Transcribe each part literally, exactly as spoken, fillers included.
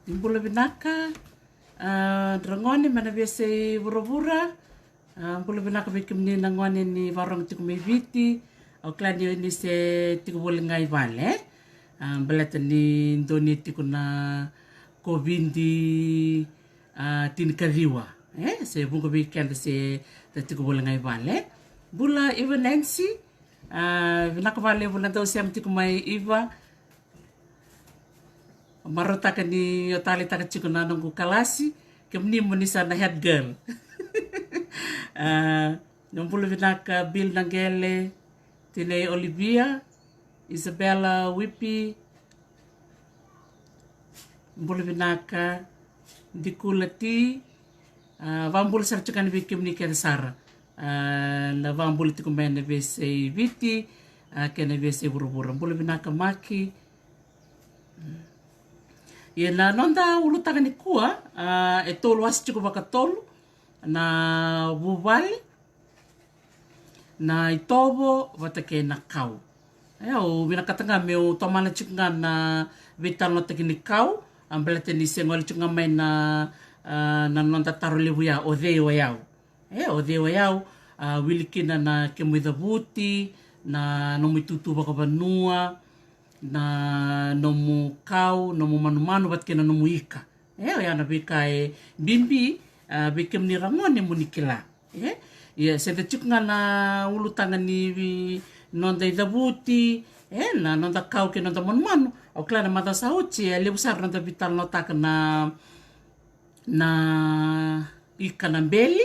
Bula vinaka, a, dragone mai na veiyasai vuravura. A, bula vinaka vei kemuni na gone ni varogo tiko mai Viti. Au kila ni, ni se tiko voli ga i vale, e? A, baleta ni donu tiko na COVID, a, tinikaciwa, e? Se vuqa vei keda se da tiko voli ga i vale. Bula Iva Nancy, a, vinaka vakalevu na dau sema tiko mai Iva. Marautaka ni o taleitaka tiko na noqu kalasi, kemuni mo ni sa na head girl. A, na bula vinaka Bill Naqele, Tinei Olivia, Isabella Wipi, bula vinaka Dikula T. A, vabula sara tiko yani vei kemuni kece sara. A, na vabula tiko mai na veiyasai Viti, a, kei na veiyasai vuravura. Bula vinaka Maki. Ia na noda ulutaga nikua, a, e tolu wase tiko vakatolu, na vuvale, na itovo vata kei na kau. E, au vinakata ga meu tomana tiko ga na veitalanoataki ni kau, a, baleta ni se gole tiko ga mai na, a, na noda taro levu ya, o cei o yau. E, o cei o yau, a, wili kina na kemu icavuti, na nomu itutu vakavanua, na nomu kau, nomu manumanu vata kei na nomu ika. E, oya na veika e bibi, a, vei kemuni ragone mo ni kila. E, ia se da tiko ga na ulutaga ni vi-, noda icavuti, e, na noda kau kei noda manumanu. Au kila na macawa sa oti e levu sara noda veitalanoataka na, na ika na beli,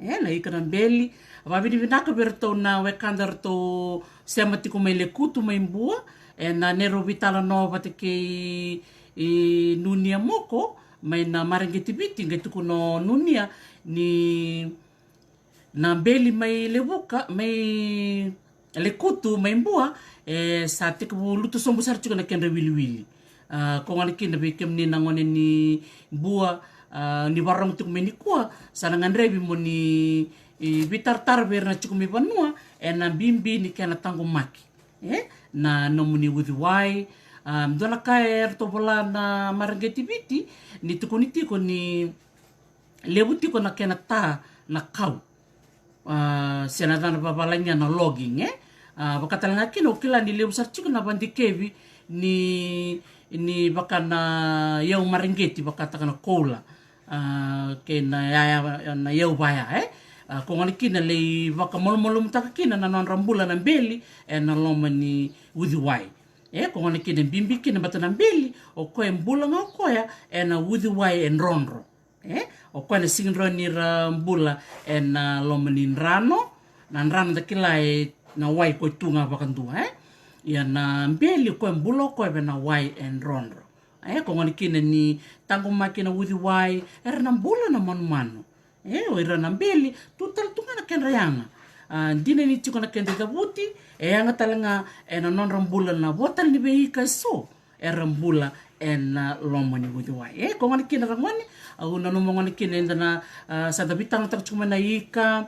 e, na ika na beli. Vavinavinaka vei iratou na wekada ratou sema tiko mai Lekutu mai Bua, e, na neirau veitalanoa vata kei, e, Nunia Moko mai na Mareqeti Viti, qai tukuna o Nunia ni na beli mai Levuka, mai Lekutu mai Bua, e, sa tekivu lutu sobu sara tiko na kedra wiliwili. A, ko gona kina vei kemuni na gone ni Bua, a, ni varogo tiko mai nikua, sa na gadrevi mo ni, e, veitaratara vei ira na tiko mai vanua ena bibi ni kena taqomaki, e, na nomuni uciwai. A, dua na ka eratou vola na Mareqeti Viti ni tukuni tiko ni levu tiko na kena ta na kau. A, se na yacana vavalagia na logging, e? A, vaka tale ga kina, au kila ni levu sara tiko na vadikevi ni, ni vaka na iyau mareqeti, vakataka na koula, a, kei na yaya, na iyau vaya, e? A, ko gona kina lai vakamalumalumutaka kina na nodra bula na beli ena loma ni uciwai. E, ko gona kina bibi kina, baleta na beli o koya e bula ga o koya ena uciwai e drodro. E, o koya na sega ni rawa ni ra bula ena loma ni drano. Na drano da kila e na wai koya tu ga vakadua, e. Ia na beli o koya e bula o koya vei na wai e drodro. E, ko gona kina ni taqomaki na uciwai, era na bula na manumanu. E, o ira na beli tu tale tu ga na kedra yaga. A, dina ni tiko na kedra icavuti, e yaga tale ga ena nodra bula na vo tale ni veika eso era bula ena loma ni uciwai. E, ko gona kina ragone, au nanuma gona kina eda na, a, sa da veitalanoataka tiko mai na ika,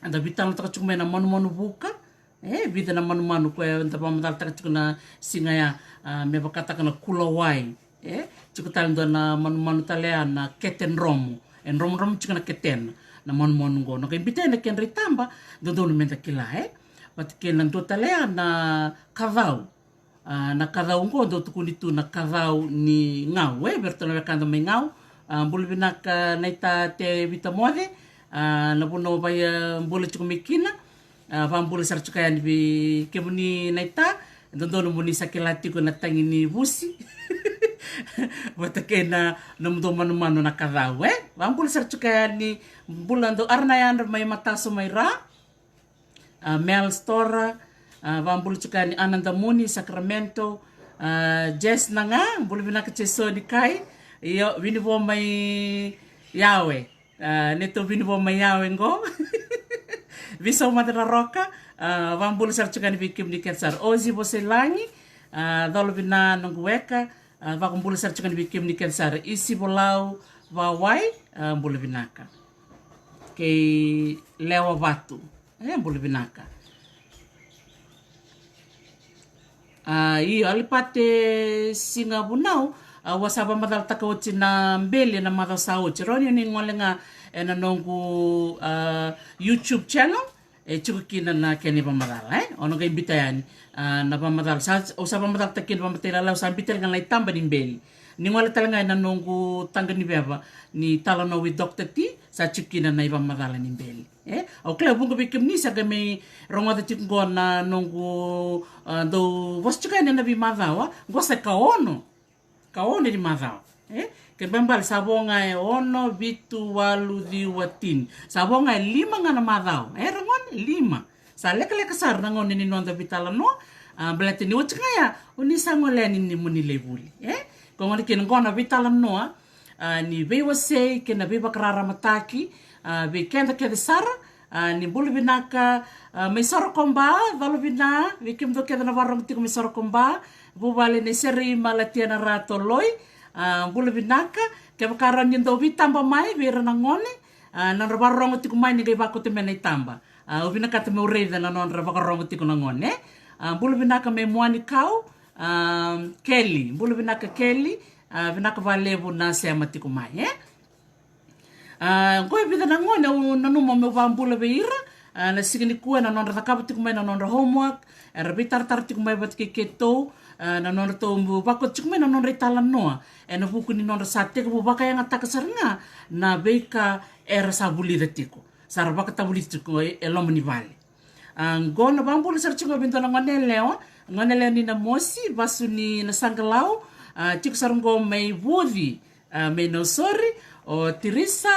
da veitalanoataka tiko mai na manumanu vuka. E, vica na manumanu koya da vakamacalataka tiko na siga ya, a, me vakataka na kulawai. E, tiko tale dua na manumanu tale ya na kete dromu. E dromudromu tiko na ketena, na manumanu qo. Na qai biuta na kedra itaba, dodonu meda kila, e. Vata kei na dua tale ya na kacau. A, na kacau qo dau tukuni tu na kacau ni gau, e, vei iratou na wekada mai Gau. A, bula vinaka naita Tevita Moce, a, na vanua o via, a, bula tiko mai kina. A, vabula sara tiko yani vei kemuni naita, dodonu mo ni sa kila tiko na tagi ni vusi. Vata kei na nomudou manumanu na kacau, e. Vabula sara tiko yani, bula dau ara na yadra mai Mataso mai Ra. A, Mel Stora, a, vabula tiko yani Ana Damuni, Sacramento, a, Jess Naga, bula vinaka Jason Kai, io, Vinivo mai Yawe, a, neitou Vinivo mai Yawe qo. Visau Madra Roka, a, vabula sara tiko yani vei kemuni kece sara. Ozi Voselagi, a, Colovina noqu weka, a, vakabula sara tiko yani vei kemuni kece sara. Isi Volau Vawai, a, bula vinaka. Kei Lewa Vatu. E, bula vinaka. A, io, Alipate Siga Vunau, Au a sa vakamacalataka oti na beli ena macawa sa oti. Rawa ni o ni gole ga ena noqu, a, YouTube channel, e tiko kina na kena ivakamacala, e? O na qai biuta yani, a, na vakamacala. Sa, au sa vakamacalataka kina vakamatailalai, au sa biuta tale ga na itaba ni beli. Ni gole tale ga ena noqu taqa ni veva ni Talanoa with Doctor T, sa tiko kina na ivakamacala ni beli. E? Au kila e vuqa vei kemuni sa qai mai rogoca tiko qo na noqu, a, dau vosa tiko yani ena veimacawa, qo sa ikaono. Ikaono ni macawa. E? Kena ibalebale sa vo ga e ono, vitu, walu, ciwa, tini. Sa vo ga e lima ga na macawa. E, ra gone, lima. Sa lekaleka sara na gauna ni noda veitalanoa. A, baleta ni oti ga ya, o ni sa gole yani ni mo ni lai vuli. E? Ko gona kina qo na veitalanoa, a, ni veiwasei kei na veivakararamataki, a, vei keda kece sara. A, ni bula vinaka, a, mai Sorokoba, colo vina, vei kemudou kece na vakarorogo tiko mai Sorokoba, vuvale nei Sereima Latiana Ratoloi, a, bula vinaka, kevaka rawa ni dou veitaba mai vei ira na gone, a, nodra vakarorogo tiko mai ni qai vakauta mai na itaba. A, au vinakata meu raica na nodra vakarorogo tiko na gone, e? A, bula vinaka mai Muanikau, a, Keli, bula vinaka Keli, a, vinaka valevu na sema tiko mai, e? A, qo e vica na gone au nanuma meu vakabula vei ira, a, na siga nikua ena nodra cakava tiko mai na nodra homework, era veitaratara tiko mai vata kei keitou, a, na nodratou vakauta tiko mai na nodra italanoa, ena vuku ni nodra sa tekivu vakayagataka sara ga na veika era sa vulica tiko, sa ra vakatavulica tiko e, e loma ni vale. A, qo na vakabula sara tiko vei dua na gone yalewa, gone yalewa ni Namosi, vasu ni Nasaqalau, a, tiko sara qo mai Vuci, a, mai Nausori, o Tirisa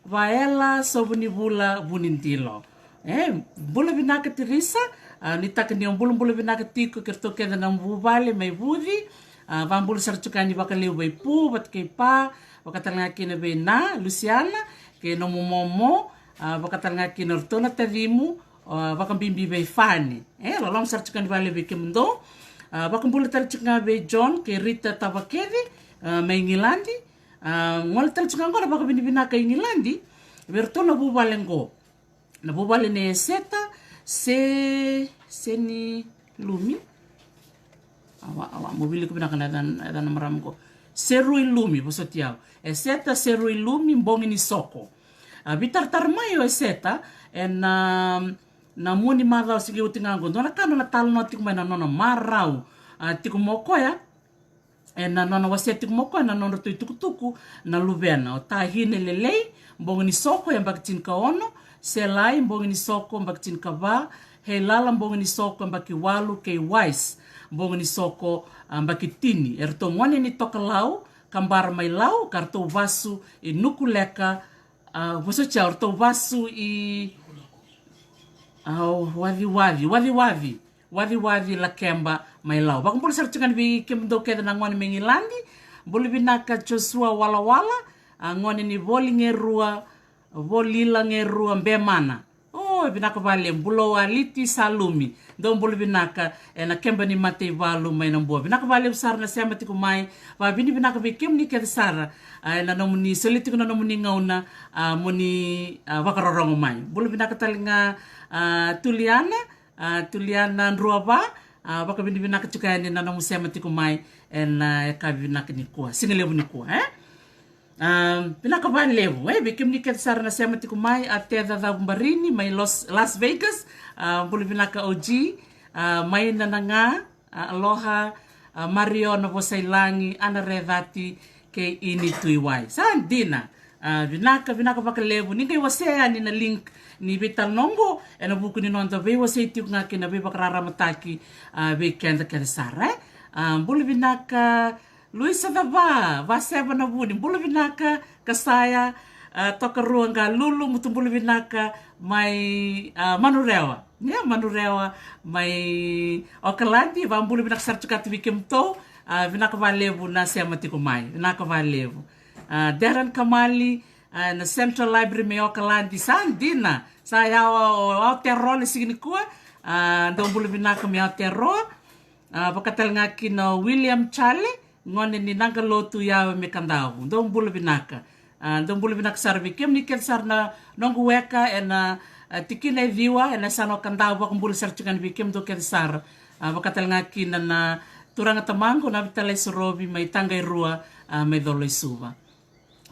Vaela Sovunivula Vunidilo. E, bula vinaka Tirisa, a, nuitaka ni o bulabula vinaka tiko kei ratou kece na vuvale mai Vuci, a, vakabula sara tiko yani vakalevu vei Pu, vata kei Pa, vakatalega kina vei Na, Lusiana, kei nomu momo, a, vakatalega kina ratou na tacimu, a, vakabibi vei Fani. E, loloma sara tiko yani vakalevu vei kemudou. A, vakabula tale tiko ga vei John kei Rita Tavakece, a, mai Igiladi. A, gole tale tiko ga qo na vakavinavinaka i Igiladi vei ratou na vuvale qo. Na vuvale nei Eseta, Se, Seni Lumi. Awa, awa, mo wilika vinaka na yacana, yacana marama qo. Serui Lumi, vosoti au. Eseta Serui Lumi, Bogi ni Soko. A, veitaratara mai o Eseta ena, na mua ni macawa se qai oti ga qo. Dua na ka nona talanoa tiko mai na nona marau. A, tiko mai o koya, ena nona wasea tiko mai o koya na nodratou itukutuku na luvena. O Tahine Lelei, Bogi ni Soko, yabaki tinikaono, Selai, Bogi ni Soko, yabaki tinikava, Heilala, Bogi ni Soko, yabaki walu, kei Wise, Bogi ni Soko, a, yabaki tini. Eratou gone ni Tokalau, Kabara mai Lau, ka ratou vasu i Nukuleka, a, vosoti au, ratou vasu i, a, Waciwaci, Waciwaci, Waciwaci, Lakeba mai Lau. Vakabula sara tiko yani vei kemudou kece na gone mai Igiladi. Bula vinaka Joshua Walawala, a, gone ni Voligerua, Volilagerua Bemana. O, vinaka vakalevu, bula o Aliti Salumi. Dou bula vinaka ena keba ni mataivalu mai Nabua. Vinaka vakalevu sara na sema tiko mai. Vakavinavinaka vei kemuni kece sara, a, ena nomuni solia tiko na nomuni gauna, a, moni, a, vakarorogo mai. Bula vinaka tale ga, a, Tuliana, a, Tuliana Druava, a, vakavinavinaka tiko yani na nomu sema tiko mai ena, a, yakavi vinaka nikua, siga levu nikua, e? A, vinaka vakalevu, e, vei kemuni kece sara na sema tiko mai, a, Teca Cavubarini mai Los, Las Vegas, a, bula vinaka O G, a, mai na na ga, a, Aloha, a, Mario Navosailagi, Ana Recati, kei Ini Tuiwai. Sa dina, a, vinaka, vinaka vakalevu. Ni qai wasea yani na link ni veitalanoa qo, ena vuku ni noda veiwasei tiko ga kei na veivakararamataki, a, vei keda kece sara, e? A, bula vinaka, Luisa Cava, Vaseva na Vuni, bula vinaka, Kasaya, a, Tokarua Qalulu, mutu bula vinaka, mai, a, Manurewa. Ia, Manurewa, mai Okaladi, vakabula vinaka sara tiko vei kemudou, a, vinaka vakalevu na sema tiko mai, vinaka vakalevu. A, Darren Kamali, a, na Central Library mai Okaladi, sa dina, sa yawa o Aotearoa na siga nikua, a, dou bula vinaka mai Aotearoa, a, vakatalega kina o William Charlie, gone ni Naqalotu Yawe me Kadavu. Dou bula vinaka. A, dou bula vinaka sara vei kemuni kece sara na noqu weka ena, a, tikina e ciwa, ena yasana o Kadavu, vakabula sara tiko yani vei kemudou kece sara. A, vakatalega kina na Turaga tamaqu, Navitalai Sorovi mai Taqairua, a, mai Colo-i-Suva.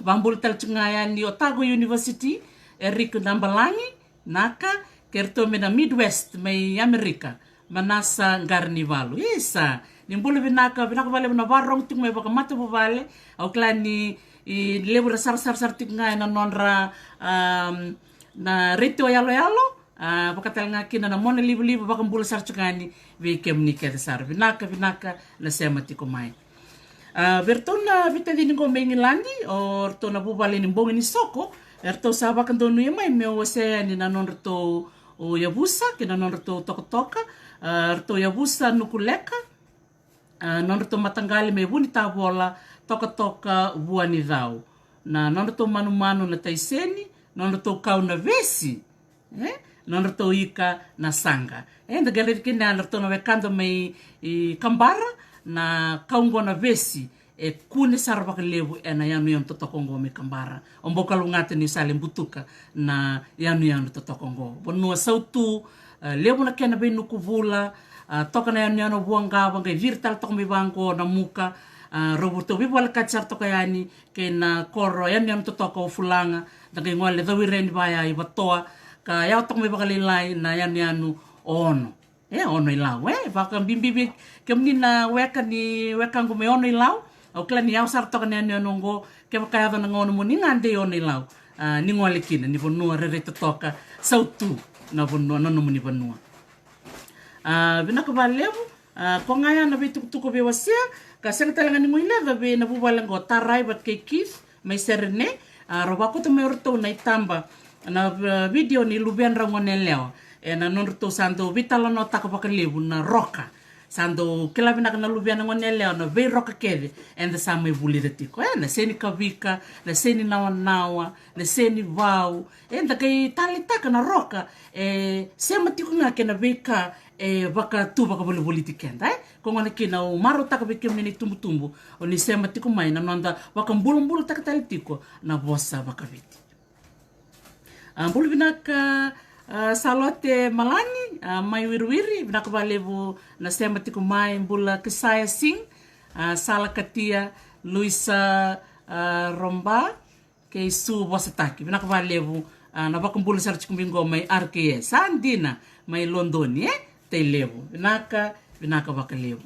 Vabula tale tiko ga yani o Otago University, Eric Nabalagi, naka, kei ratou mai na Midwest, mai Amerika, Manasa Qaranivalu. Isa, ni bula vinaka, vinaka vakalevu na varogo tiko mai vakamatavuvale, au kila ni, i, levu era sarasara sara tiko ga ena nodra, am, na retio yaloyalo, a, vakatale ga kina na mona livaliva, vakabula sara tiko yani vei kemuni kece sara. Vinaka, vinaka na sema tiko mai. A, vei ratou na veitacini qo mai Igiladi, o ratou na vuvale ni bogi ni soko, eratou sa vakadonuya mai meu wasea yani na nodratou, o, yavusa, kei na nodratou tokatoka, a, ratou yavusa Nukuleka, a, nodratou mataqali mai Vunitavola, tokatoka Vuanicau. Na nodratou manumanu na taiseni, nodratou kau na vesi, e? Nodratou ika na saqa. E, da qai raica kina na ratou na wekada mai, i, Kabara, na kau qo na vesi, e kune sara vakalevu ena yanuyanu totoka qo mai Kabara. Au bau kalougata niu sa lai butuka na yanuyanu totoka qo. Vanua sautu, a, levu na kena veinuku vula, a, toka na yanuyanu o Vuaqava, qai ciri tale toka mai vaqo Namuka, a, rau ratou veivolekati sara toka yani kei na koro yanuyanu totoka o Fulaga, da qai gole Cauireni vaya i Vatoa, ka yawa toka mai vakalailai na yanuyanu o Ono. E, Ono-i-Lau, e, vakabibi vei kemuni na weka ni wekaqu mai Ono-i-Lau, au kila ni yawa sara toka na yanuyanu oqo, kevaka yaco na gauna mo ni gade i Ono-i-Lau, a, ni gole kina, ni vanua rairai totoka, sautu na vanua, na nomuni vanua. A, vinaka vakalevu, a, ko ga ya na veitukutuku veiwasea, ka sega tale ga ni guileca vei na vuvale oqo, Tarai vata kei Keith, mai Serene, a, rau vakauta mai o ratou na itaba, na, a, vidio ni luvedrau goneyalewa, ena nodratou sa dau veitalanoataka vakalevu na roka. Sa dau kila vinaka na luvena goneyalewa na veiroka kece eda sa mai vulica tiko. E, na seni kavika, na seni nawanawa, na seni vau, eda qai taleitaka na roka, e, sema tiko ga kei na veika e vaka tu vakavolivoliti keda, e? Ko gona kina au marautaka vei kemuni na itubutubu, o ni sema tiko mai na noda vakabulabulataka tale tiko na vosa vakaviti. A, bula vinaka, a, Salote Malani, a, mai Wiriwiri, vinaka vakalevu na sema tiko mai, bula Kisaya Singh, a, Sala Katia, Luisa, a, Romba, kei Su Vosataki. Vinaka vakalevu, a, na vakabula sara tiko mai qo mai R K S. Sa dina mai Lodoni, e? Tailevu. Vinaka, vinaka vakalevu.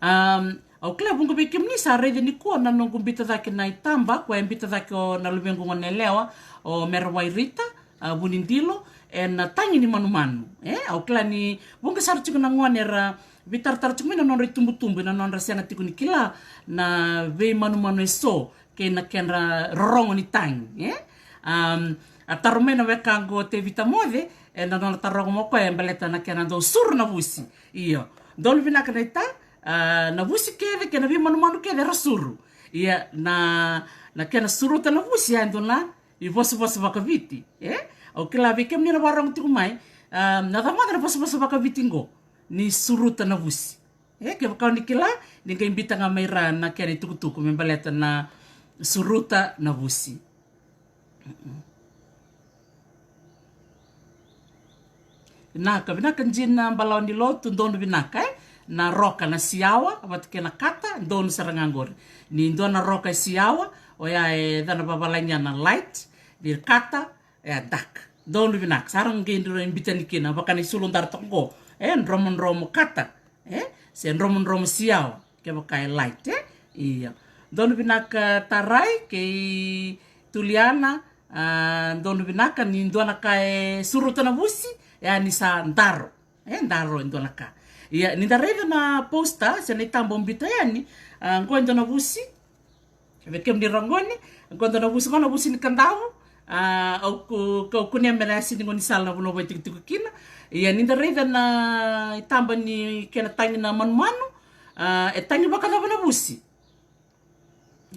Am, au kila vuqa vei kemuni sa raica nikua na noqu bita cake na itaba, koya e bita cake o na luvequ goneyalewa, o Mera Wairita, a, Vunidilo, ena tagi ni manumanu. E, au kila ni vuqa sara tiko na gone era veitaratara tiko mai na nodra itubutubu, na nodra sega tiko ni kila na veimanumanu eso, kei na kedra rorogo ni tagi, e? Am, a taro mai na wekaqu o Tevita Moce, ena nona taroga mai o koya e baleta na kena dau suru na vusi. Io, donu vinaka na ita, a, na vusi kece kei na veimanumanu kece era suru. Ia na, na kena suruta na vusi ya e dua na ivosavosa vakaviti, e? Au kila vei kemuni na varogo tiko mai, a, na cava ga na vosavosa vakaviti qo, ni suruta na vusi. E, kevaka o ni kila, ni qai bita ga mai ra na kena itukutuku me baleta na suruta na vusi. Vinaka, vinaka Jina Balawa ni Lotu, donu vinaka, e? Na roka na siawa vata kei na kata, donu sara ga qori. Ni dua na roka e siawa, oya e cana vavalagi na light, vei kata, e dark. Donu vinaka, sara ga qai dua e bitani kina, vaka na isulu dara toka qo, e, dromodromo kata, e, se dromodromo siawa, kevaka e light, e? Ia. Donu vinaka Tarai kei Tuliana, a, donu vinaka, ni dua na ka e suruta na vusi, e a ni sa daro. E daro e dua na ka. Ia, ni da raica na poster, se na itaba o bita yani, a, qo e dua na vusi, vei kemuni ragone, qo dua na vusi, qo na vusi ni Kadavu, a, au ku, au kunea me na yasi ni gaunisala na vanua vaitikotiko kina. Ia, ni da raica na itaba ni kena tagi na manumanu, a, e tagi vakacava na vusi?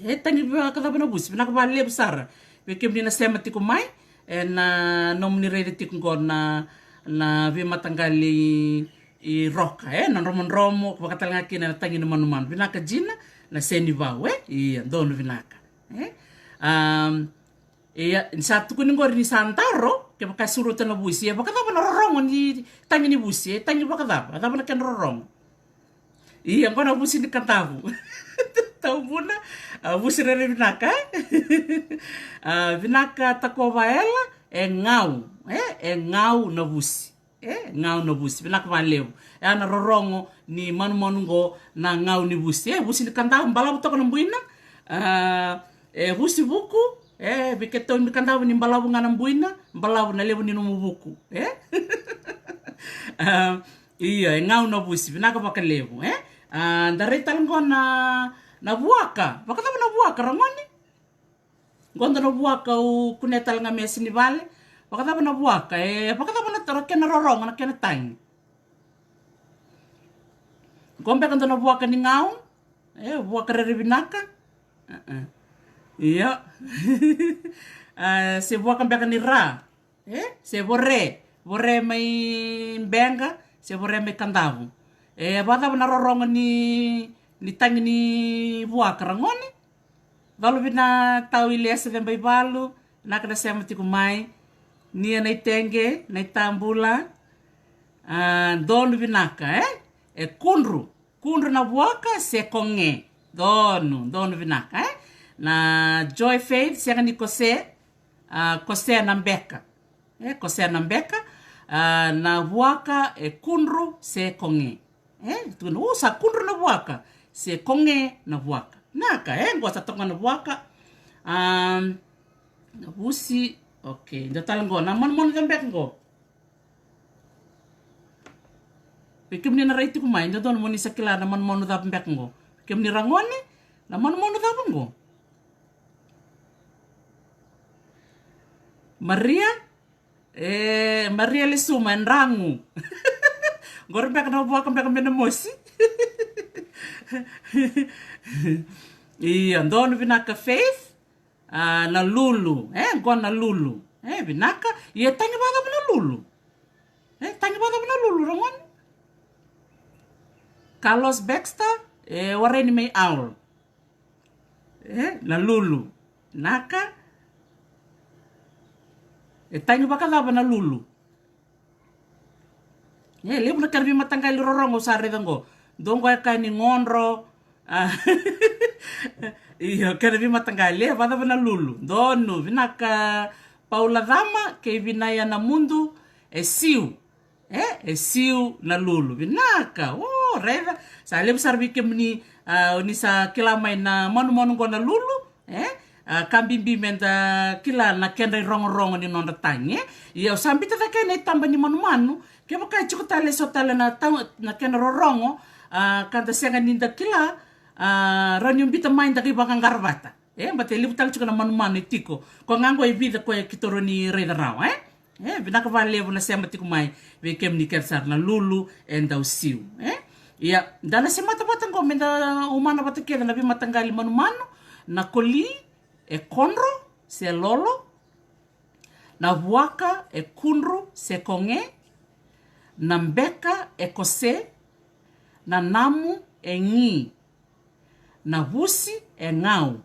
E tagi vakacava na vusi? Vinaka vakalevu sara vei kemuni na sema tiko mai, ena nomuni raica tiko qo na, na veimataqali i roka, e, na dromodromo, vakatale ga kina na tagi na manumanu. Vinaka Jina, na seni vau, e? Ia, donu vinaka. E? Am, ia, ni sa tukuni qori ni sa daro, kevaka e suruta na vusi, e vakacava na rorogo ni tagi ni vusi, e tagi vakacava, a cava na kena rorogo? Ia, qo na vusi ni Kadavu. Taubuna, a, vusi rere vinaka, e? A, vinaka Takova Ela, e gau, e? E gau na vusi. E gau na vusi, vinaka valevu. E a na rorogo ni manumanu qo na gau ni vusi. E vusi ni Kadavu, balavu toka na buina. A, e vusi vuku, e, vei keitou ni Kadavu ni balavu ga na buina, balavu na levu ni nomu vuku. E? A, Io, e gau na vusi, vinaka vakalevu, e? A, da rai tale qo na, na vuaka. Vakacava na vuaka, ragone? Qo dua na vuaka au kunea tale ga me yasa ni vale. Vakacava na vuaka, e, vakacava na tara kena rorogo, na kena tagi. Qo beka dua na vuaka ni gau, e, vuaka rere vinaka. E, e. Io. A, se vuaka beka ni ra. E? Se vore, vore mai Beqa, se vore mai Kadavu. E, vakacava na rorogo ni, ni tagi ni vuaka, ragone? Colo vina tau i lesa ceba i valu, na ka na sema tiko mai. Ni a na i tege, na i tabula. A, donu vinaka, e? E kudru. Kudru na vuaka se koge. Donu, donu vinaka, e? Na Joy Faith, sega ni kose, a, kose na beka. E, kose na beka, a, na vuaka e kudru se koge. E, tukuna, o, sa kudru na vuaka, se koge na vuaka. Naka, e, qo sa toka na vuaka. A, na vusi, okay, da tala qo, na manumanu ca beka qo. Vei kemuni na rai tiko mai, dodonu mo ni sa kila na manumanu cava beka qo. Vei kemuni ragone, na manumanu cava qo. Maria, e, Maria Lesuma, e dragu. Qori beka na vuaka beka me na mosi. Ia, donu vinaka Faith. A, na lulu, e, qo na lulu. E, vinaka. Ia, e tagi vakacava na lulu? E, tagi vakacava na lulu, ragone? Carlos Baxter, e, wareni mai Owl. E, na lulu. Naka. E tagi vakacava na lulu? E, levu na kena veimataqali rorogo au sa raica qo. Dou qo e kaya ni godro. A, io, kena veimataqali, e, vakacava na lulu? Donu, vinaka Paula Cama, kei Vinaya na Mudu, e siu. E, e siu na lulu, vinaka. O, raica, sa levu sara vei kemuni, a, ni sa kila mai na manumanu qo na lulu. E, a, ka bibi me da kila na kedra irogorogo ni nodra tagi, e. Ia au sa biuta cake na itaba ni manumanu, kevaka e tiko tale eso tale na tau, na kena rorogo, a, ka da sega ni da kila, a, rawa ni biuta mai da qai vakaqara vata. E, baleta e levu tale tiko na manumanu e tiko. Ko ga qo e vica ko e keitou rawa ni raica rawa, e. E, vinaka vakalevu na sema tiko mai vei kemuni kece sara na lulu e dau siu, e. Ia, da na semata vata qo me da umana vata kece na veimataqali manumanu, na koli, e kodro se lolo, na vuaka, e kudru se koge, na beka, e kose, na namu, e gi, na vusi, e gau,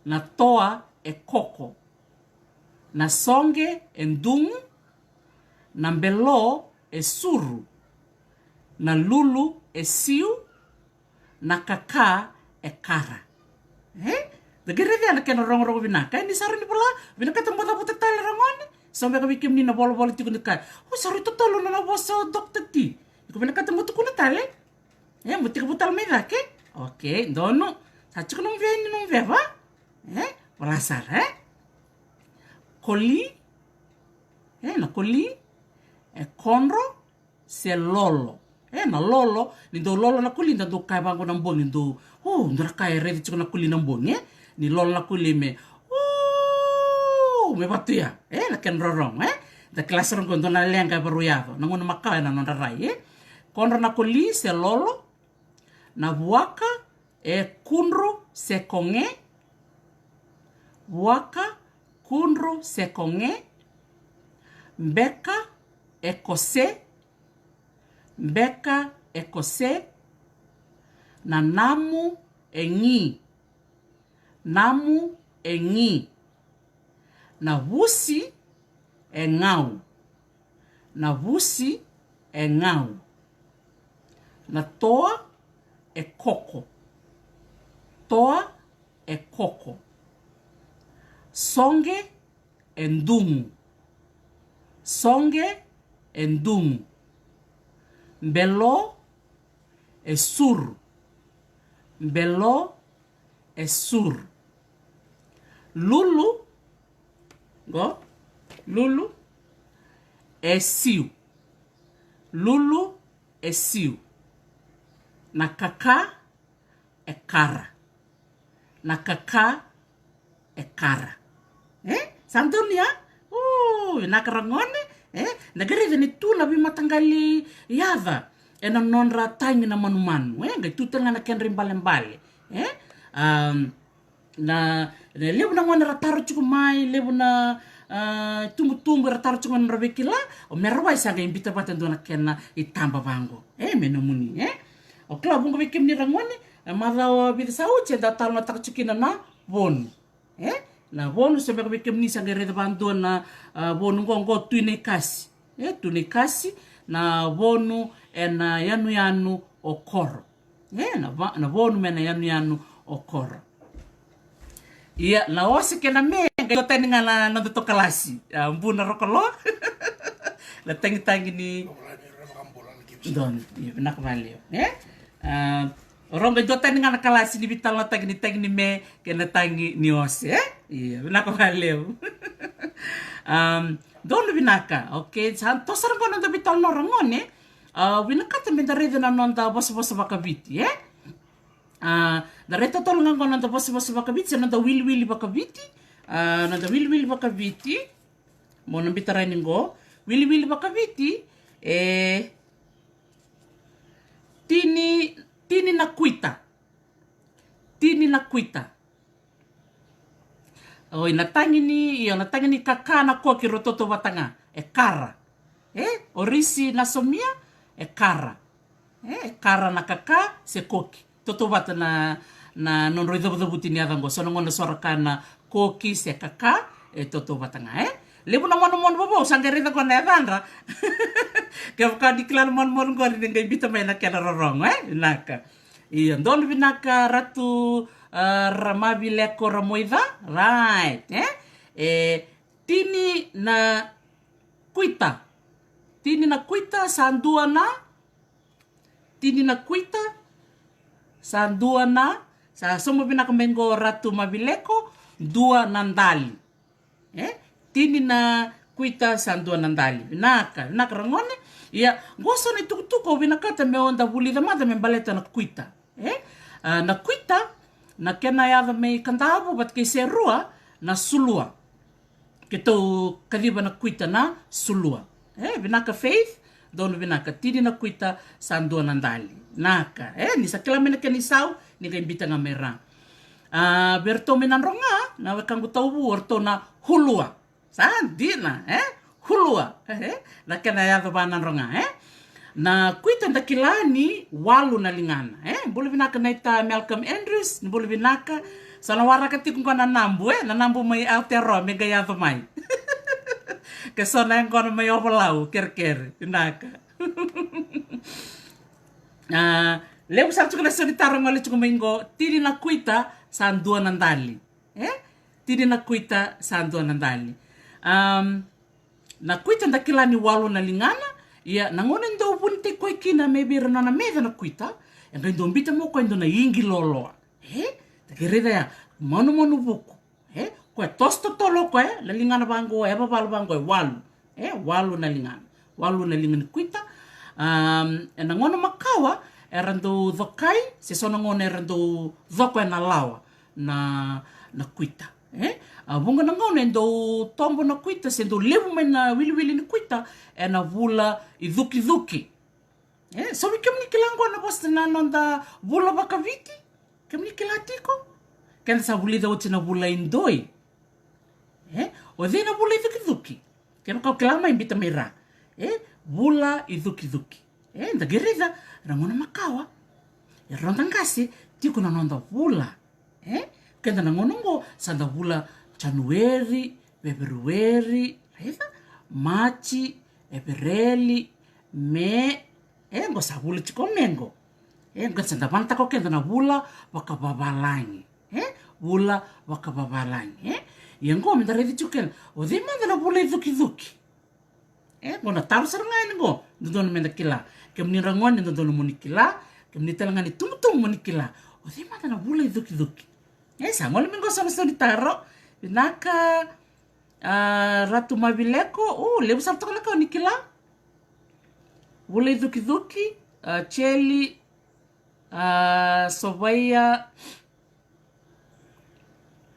na toa, e koko, na soqe, e dugu, na belo, e suru, na lulu, e siu, na kaka, e kara. E? Da qai raica na kena rogorogo vinaka. E, ni sa rawa ni vola, vinakata mo cavuta tale, ragone. Sa beka vei kemuni na volavola tiko ni kaya, o, sa rui totolo na, na vosa o Doctor T. Iko vinakata mo tukuna tale. E, mo tekivu tale mai cake. Okay, donu. Sa tiko nomu vei ni nomu veva. E, vola sara, e? Koli. E, na koli. E kodro se lolo. E, na lolo, ni dau lolo na koli, da dau kaya vaqo na bogi, dau, o, dau na kaya e raici tiko na koli na bogi, e? Ni lolo na koli me, o, me vatuya, e, na kena rorogo, e? Da kila sara qo, dua na leqa e varau yaco, na gauna makawa ena nodra rai, e? Kodro na koli se lolo, na vuaka, e kudru se koge, vuaka, kudru se koge, beka, e kose, beka, e kose, na namu, e gi, namu, e gi, na vusi, e gau, na vusi, e gau, na toa, e koko. Toa e koko. Soqe e dugu. Soqe e dugu. Belo e suru. Belo e suru. Lulu, qo, lulu e siu. Lulu e siu. Na kaka e kara. Na kaka e kara. E? Sa donu ya? O, vinaka ragone. E? Da qai raica ni tu na veimataqali yaca ena nodra tagi na manumanu. E? Qai tu tale ga na kedra ibalebale. E? Am, na, na levu na gone era taro tiko mai, levu na, a, tubutubu era taro tiko mai na nodra veikila. O Merawai sa qai bita vata dua na kena itaba vaqo. E, me nomuni, e? O kila, vuqa vei kemuni ragone, na macawa vica sa oti eda talanoataka tiko kina na vonu. E? Na vonu, se beka vei kemuni sa qai raica vadua na, a, vonu qo, qo Tui Naikasi. E, Tui Naikasi, na vonu ena yanuyanu o Koro. E, na va-, na vonu mai na yanuyanu o Koro. Ia, na ose kei na me, qai dua tani ga na noda tokalasi. A, Bu na Rokolo. Na tagitagi ni Don, ia, vinaka vakalevu. E? A, o rau qai dua tani ga na kalasi ni veitalanoataki ni tagi ni me kei na tagi ni ose, e? Ia, vinaka vakalevu. Am, donu vinaka, okay, sa toso sara qo na noda veitalanoa ragone. A, vinakata me da raica na noda vosavosa vakaviti, e? A, da raica totolo ga qo na noda vosavosa vakaviti, se noda wiliwili vakaviti. A, noda wiliwili vakaviti. Mo na bita rawa ni qo. Wiliwili vakaviti, e, tini, tini na kuita. Tini na kuita. Oi, na tagi ni, io, na tagi ni kaka, na koki, rau tautauvata ga. E kara. E, o Risi Nasomia, e kara. E, e kara na kaka se koki. Tautauvata na, na nodrau icavucavuti ni yaca qo. So na gauna so ra kaya na koki se kaka, e tautauvata ga, e. Levu na manumanu vovou, sa qai raica qo na yacadra. Kevaka ni kila na manumanu qori, ni qai bita mai na kena rorogo, e. Vinaka. Ia, donu vinaka Ratu, a, Ramavileko Ramoica. Right, e? E, tini na kuita. Tini na kuita sa dua na, tini na kuita sa dua na, sa somo vinaka mai qo Ratu Mavileko, dua na dali. E? Tini na kuita sa dua na dali. Vinaka, vinaka ragone. Ia, qo so na itukutuku au vinakata meu da vulica mada me baleta na kuita. E? A, na kuita, na kena yaca mai Kadavu vata kei Serua, na sulua. Keitou kaciva na kuita na sulua. E, vinaka Faith, donu vinaka, tini na kuita sa dua na dali. Vinaka, e, ni sa kila mai na kena isau, ni qai bita ga mai ra. A, vei iratou mai Nadroga, na wekaqu tauvu, o iratou na hulua. Sa dina, e? Hulua, e? Na kena yaco va Nadroga, e? Na kuita da kila ni walu na ligana, e? Bula vinaka naita Malcolm Andrews, ni bula vinaka. Sa na waraka tiko qo na Nabu, e? Na Nabu mai Aotearoa, me qai yaco mai. Ke so na yaqona mai Ovalau, kerekere, vinaka. A, levu sara tiko na so ni taro gole tiko mai qo, tini na kuita, sa dua na dali. E? Tini na kuita sa dua na dali. Am, na kuita da kila ni walu na ligana, ia na gauna e dau vunitaki koya kina mai vei ira na nona meca na kuita, e qai dau bita mai o koya e dua na igi loloa. E? Da qai raica ya, manumanu vuku. E? Koya toso totolo o koya, na ligana vaqo, e vavala vaqo, e walu. E, walu na ligana. Walu na liga ni kuita. Am, ena gauna makawa, era dau cokai, se so na gauna era dau coko ena lawa na, na kuita. E? A, vuqa na gauna e dau tobo na kuita, se dau levu mai na wiliwili ni kuita, ena vula i cukicuki. E, so vei kemuni kila qo na vosa na noda vula vakaviti? Kemuni kila tiko? Keda sa vulica oti na vula i doi. E, o cei na vula i cukicuki? Kevaka o kila mai, bita mai ra. E, vula i cukicuki. E, da qai raica, na gauna makawa, e rau da qase, tiko na noda vula. E, keda na gauna oqo, sa da vula Janueri, Feperueri, raica, Maji, Epereli, Me, e, qo sa vula tiko Me qo. E, qo sa da vanataka o keda na vula vakavavalagi. E, vula vakavavalagi. E, ia qo me da raici tiko keda. O cei mada na vula icukicuki? E, qo na taro sara ga yani qo. Dodonu me da kila. Kemuni ra gone, dodonu mo ni kila. Kemuni tale ga ni tubutubu mo ni kila. O cei mada na vula icukicuki? E, sa gole mai qo so na sau ni taro. Vinaka, a, Ratu Mavileko. O, levu sara toka na kau ni kila. Vula icukicuki, a, Cheli, a, Sovaia.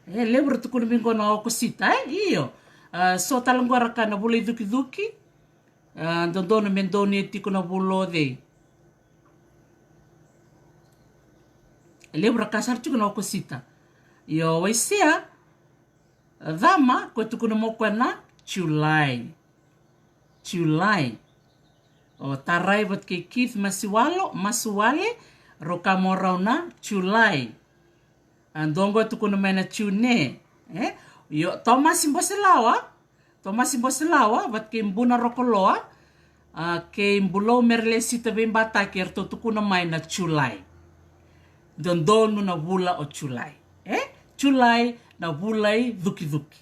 E, levu ra tukuna mai qo na Okosita, e? Io. A, so tale qo ra kaya na vula icukicuki. A, dodonu me donuya tiko na vula o cei? Levu ra kaya sara tiko na Okosita. Io, Waisea, a, Cama, ko tukuna mo koya na July. July. O Tarai vata kei Keith Masiwalo, Masuwale, rau kaya mo rau na July. A, dua qo e tukuna mai na June. E? Io, Tomasi Boselawa. Tomasi Boselawa vata kei Buna Rokoloa. A, kei Bulou Merelesita Veibataki, eratou tukuna mai na July. Dodonu na vula o July. E? July na vula icukicuki.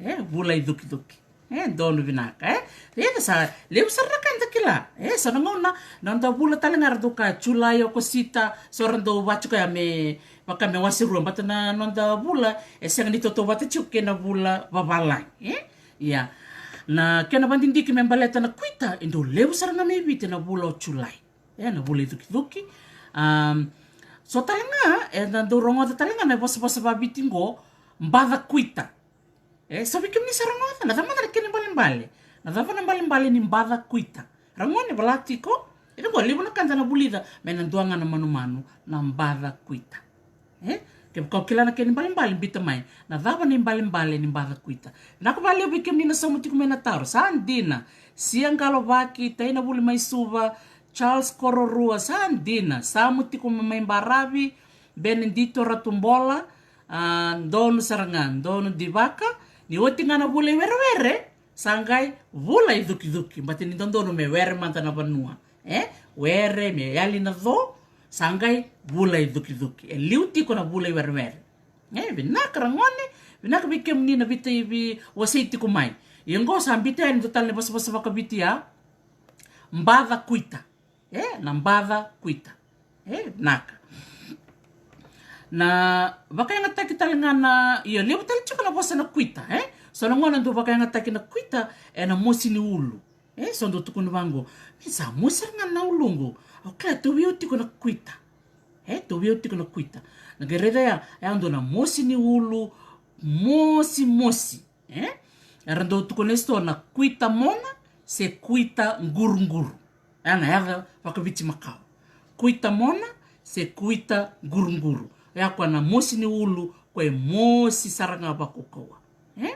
E, vula icukicuki. E, donu vinaka, e. Ia sa levu sara na ka eda kila. E, so na gauna, na noda vula tale ga ra dau kaya July, Okosita, so ra dau vaka tiko ya me, vaka me wase rua, baleta na noda vula e sega ni tautauvata tiko kei na vula vavalagi, e. Ia, na kena vadidike me baleta na kuita, e dau levu sara ga mai Viti na vula o July. E, na vula icukicuki. Am, so tale ga, eda dau rogoca tale ga na vosavosa vaViti qo, baca kuita. E, so vei kemuni sa rogoca, na cava mada na kena ibalebale? Na cava na ibalebale ni baca kuita? Ra gone, vola tiko. Eda qo levu na ka da na vulica mai na dua ga na manumanu, na baca kuita. E? Kevaka o kila na kena ibalebale, biuta mai. Na cava na ibalebale ni baca kuita? Vinaka vakalevu vei kemuni na sauma tiko mai na taro. Sa dina. Sia Qalovaki, Taina Vuli mai Suva, Charles Kororua, sa dina. Sauma tiko mai Baravi, Benedito Ratubola, a, donu sara ga, donu Divaka, ni oti ga na vula iwerewere, sa qai vula icukicuki, baleta ni dodonu me were mada na vanua. E? Were, me yali na co, sa qai vula icukicuki. E liu tiko na vula iwerewere. E, vinaka ra gone, vinaka vei kemuni na veitaivi wasei tiko mai. Ia qo sa biuta yani dua tale na vosavosa vakaViti ya. Baca kuita. E, na baca kuita. E, vinaka. Na vakayagataki tale ga na, io, levu tale tiko na vosa na kuita, e? So na gauna dau vakayagataki na kuita, e na mosi ni ulu. E, so dau tukuna vaqo, me sa mosi sara ga na uluqu. Au kila e tauvi au tiko na kuita. E, tauvi au tiko na kuita. Na qai raica ya, e a dua na mosi ni ulu, mosi, mosi. E? Era dau tukuna e so na kuita mona se kuita quruguru. E na yaca vakaViti makawa. Kuita mona se kuita quruguru. E a koya na mosi ni ulu, koya e mosi sara ga vakaukauwa. E?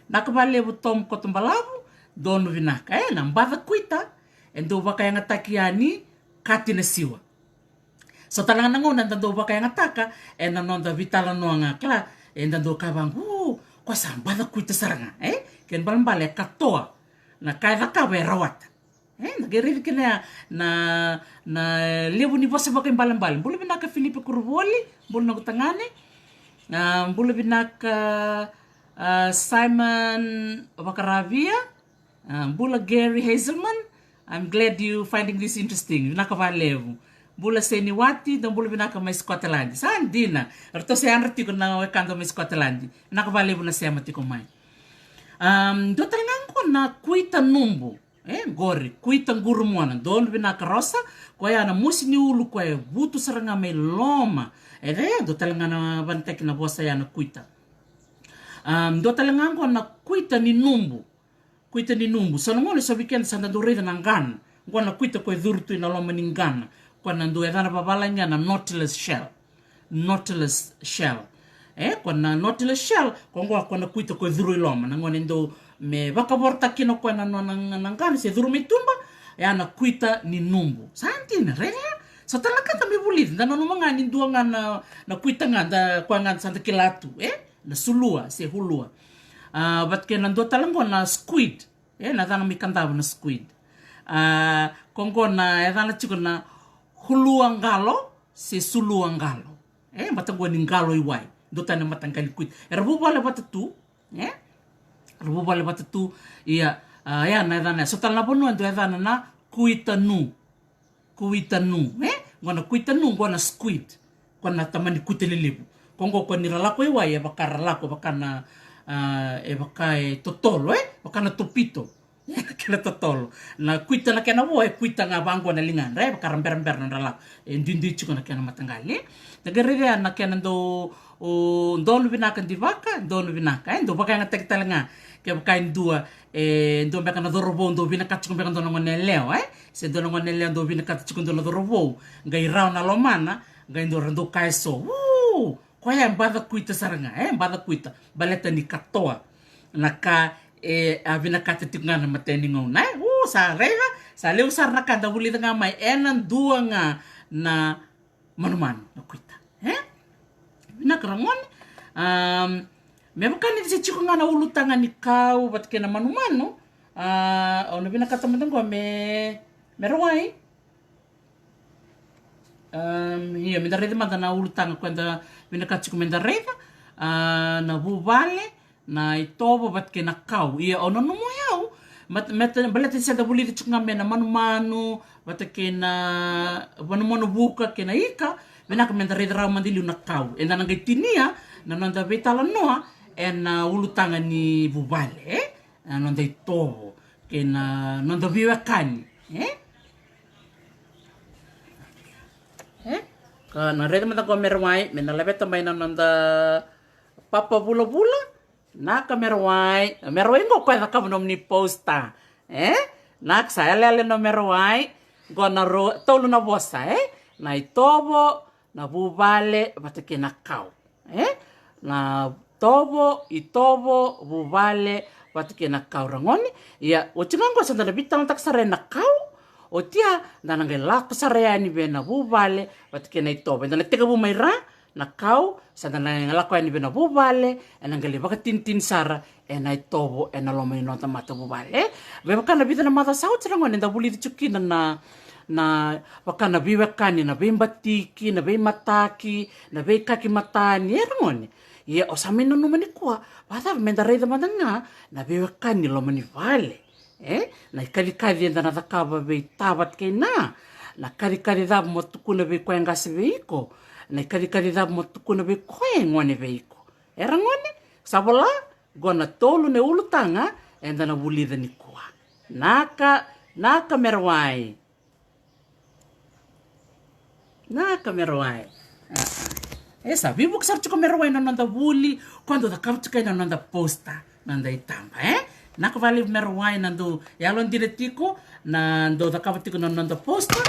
Vinaka vakalevu Tom Kotobalavu, donu vinaka. E, na baca kuita, e dau vakayagataki yani kati na siwa. So tale ga na gauna eda dau vakayagataka, e na noda veitalanoa ga kila, eda dau kaya vaqo, o, koya sa baca kuita sara ga, e? Kena ibalebale e katoa na ka e cakava e rawata. E, na qai raici kina ya na, na levu ni vosa vakaibalebale. Bula vinaka Filipe Kuruvoli, bula noqu tagane. A, bula vinaka, a, Simon Vakaravia. A, bula Gary Hazelman. I'm glad you finding this interesting. Vinaka vakalevu. Bula Seniwati, dou bula vinaka mai Scotland. Sa dina. Ratou se yadra tiko na wekada mai Scotland. Vinaka vakalevu na sema tiko mai. Am, dua tale ga qo na kuita nubu. E, qori, kuita qurumona. Donu vinaka Rosa, koya na mosi ni ulu koya e vutu sara ga mai loma. E, e, dua tale ga na vanataki na vosa ya na kuita. Am, dua tale ga qo na kuita ni nubu. Kuita ni nubu. So na gauna so vei keda sa da dau raica na qana. Qo na kuita koya e curu tu ina loma ni qana. Koya na dau yacana vavalagi ya na nautilus shell. Nautilus shell. E, koya na nautilus shell, koya qo koya na kuita koya e curu i loma. Na gauna e dau me vakavorotaka kina o koya na nona, na qana se curu mai tuba, ya na kuita ni nubu. Sa dina, raica ya. So tale na ka da mai vulica, da nanuma ga ni dua ga na, na kuita ga, da, koya ga sa da kila tu, e? Na sulua, se hulua. A, vata kei na dua tale qo na squid. E, na yacana mai Kadavu na squid. A, koya qo na yacana tiko na kulua qalo se sulua qalo. E, mataqali qalo i wai. Dua tani na mataqali kuita. Era vuvale vata tu. E? Era vuvale vata tu. Ia, a, ia na yacana. So tale na vanua e dua yacana na kuitanu. Kuitanu. E? Qo na kuitanu, qo na squid. Qo na tamani kuita lelevu. Ko qo ko ni ra lako i wai, e vaka ra lako, vaka na, a, e vaka e totolo, e? Vaka na topito. Kena totolo. Na kuita na kena vo, e kuita ga vaqo na ligana, e? Vaka ra berabera na dra lako. E duidui tiko na kena mataqali. Na qai raica na kena dou, o, donu vinaka divaka, donu vinaka, e? Dou vakayagataki tale ga. Kevaka e dua, e, dua beka na cauravou, dou vinakata tiko beka dua na gone yalewa, e? Se dua na gone yalewa, dou vinakata tiko dua na cauravou. Qai rawa na lomana, qai dua ra dou kaya so. Uu! Koya e baca kuita sara ga, e baca kuita. Baleta ni katoa na ka e a vinakata tiko ga na matai ni gauna, e. U, sa raica, sa levu sara na ka da vulica ga mai ena dua ga na manumanu na kuita, e. Vinaka ragone. Am, me vaka ni se tiko ga na ulutaga ni kau vata kei na manumanu, a, au na vinakata mada qo me, me rawai. Am, io, meda raica mada na ulutaga ko eda vinakata tiko meda raica. A, na vuvale, na itovo vata kei na kau. Ia, au nanuma o yau, mat-, meta, baleta se da vulica tiko ga mai na manumanu vata kei na manumanu vuka kei na ika. Vinaka meda raica rawa mada i liu na kau. Eda na qai tinia na noda veitalanoa ena ulutaga ni vuvale, e? Na noda itovo kei na noda veiwekani, e? E? Ka na raica mada qo me rawai, me na laveta mai na noda papa vulavula. Naka me rawai, me rawai qo ko e cakava nomuni posta, e? Naka sa yaleale no me rawai. Qo na ro-, tolu na vosa, e? Na itovo, na vuvale vata kei na kau. E? Na tovo, itovo, vuvale vata kei na kau ragone. Ia, oti ga qo sa da na veitalanoataka sara ena kau. Oti ya, da na qai lako sara yani vei na vuvale vata kei na itovo. Eda na tekivu mai ra na kau, sa da na lako yani vei na vuvale, ena qai lai vakatinitini sara ena itovo ena loma ni noda matavuvale, e? Vei vaka na vica na macawa sa oti ragone, eda vulica tiko kina na, na vaka na veiwekani, na veibatiki, na veimataki, na veikaki matani, e ragone. Ia o sa mai nanuma nikua, vacava meda raica mada ga na veiwekani loma ni vale, e? Na ikacikaci eda na cakava vei ta vata kei na, na kacikaci cava mo tukuna vei koya e qase vei iko, na ikacikaci cava mo tukuna vei koya e gone vei iko. E ragone, sa vola, qo na tolu na ulutaga eda na vulica nikua. Naka, naka me rawai. Naka me rawai. E sa veivuke sara tiko me rawai na noda vuli, ko dou cakava tiko na noda posta, noda itaba, e? Naka valevu me rawai na dou yalodina tiko, na dou cakava tiko na noda posta.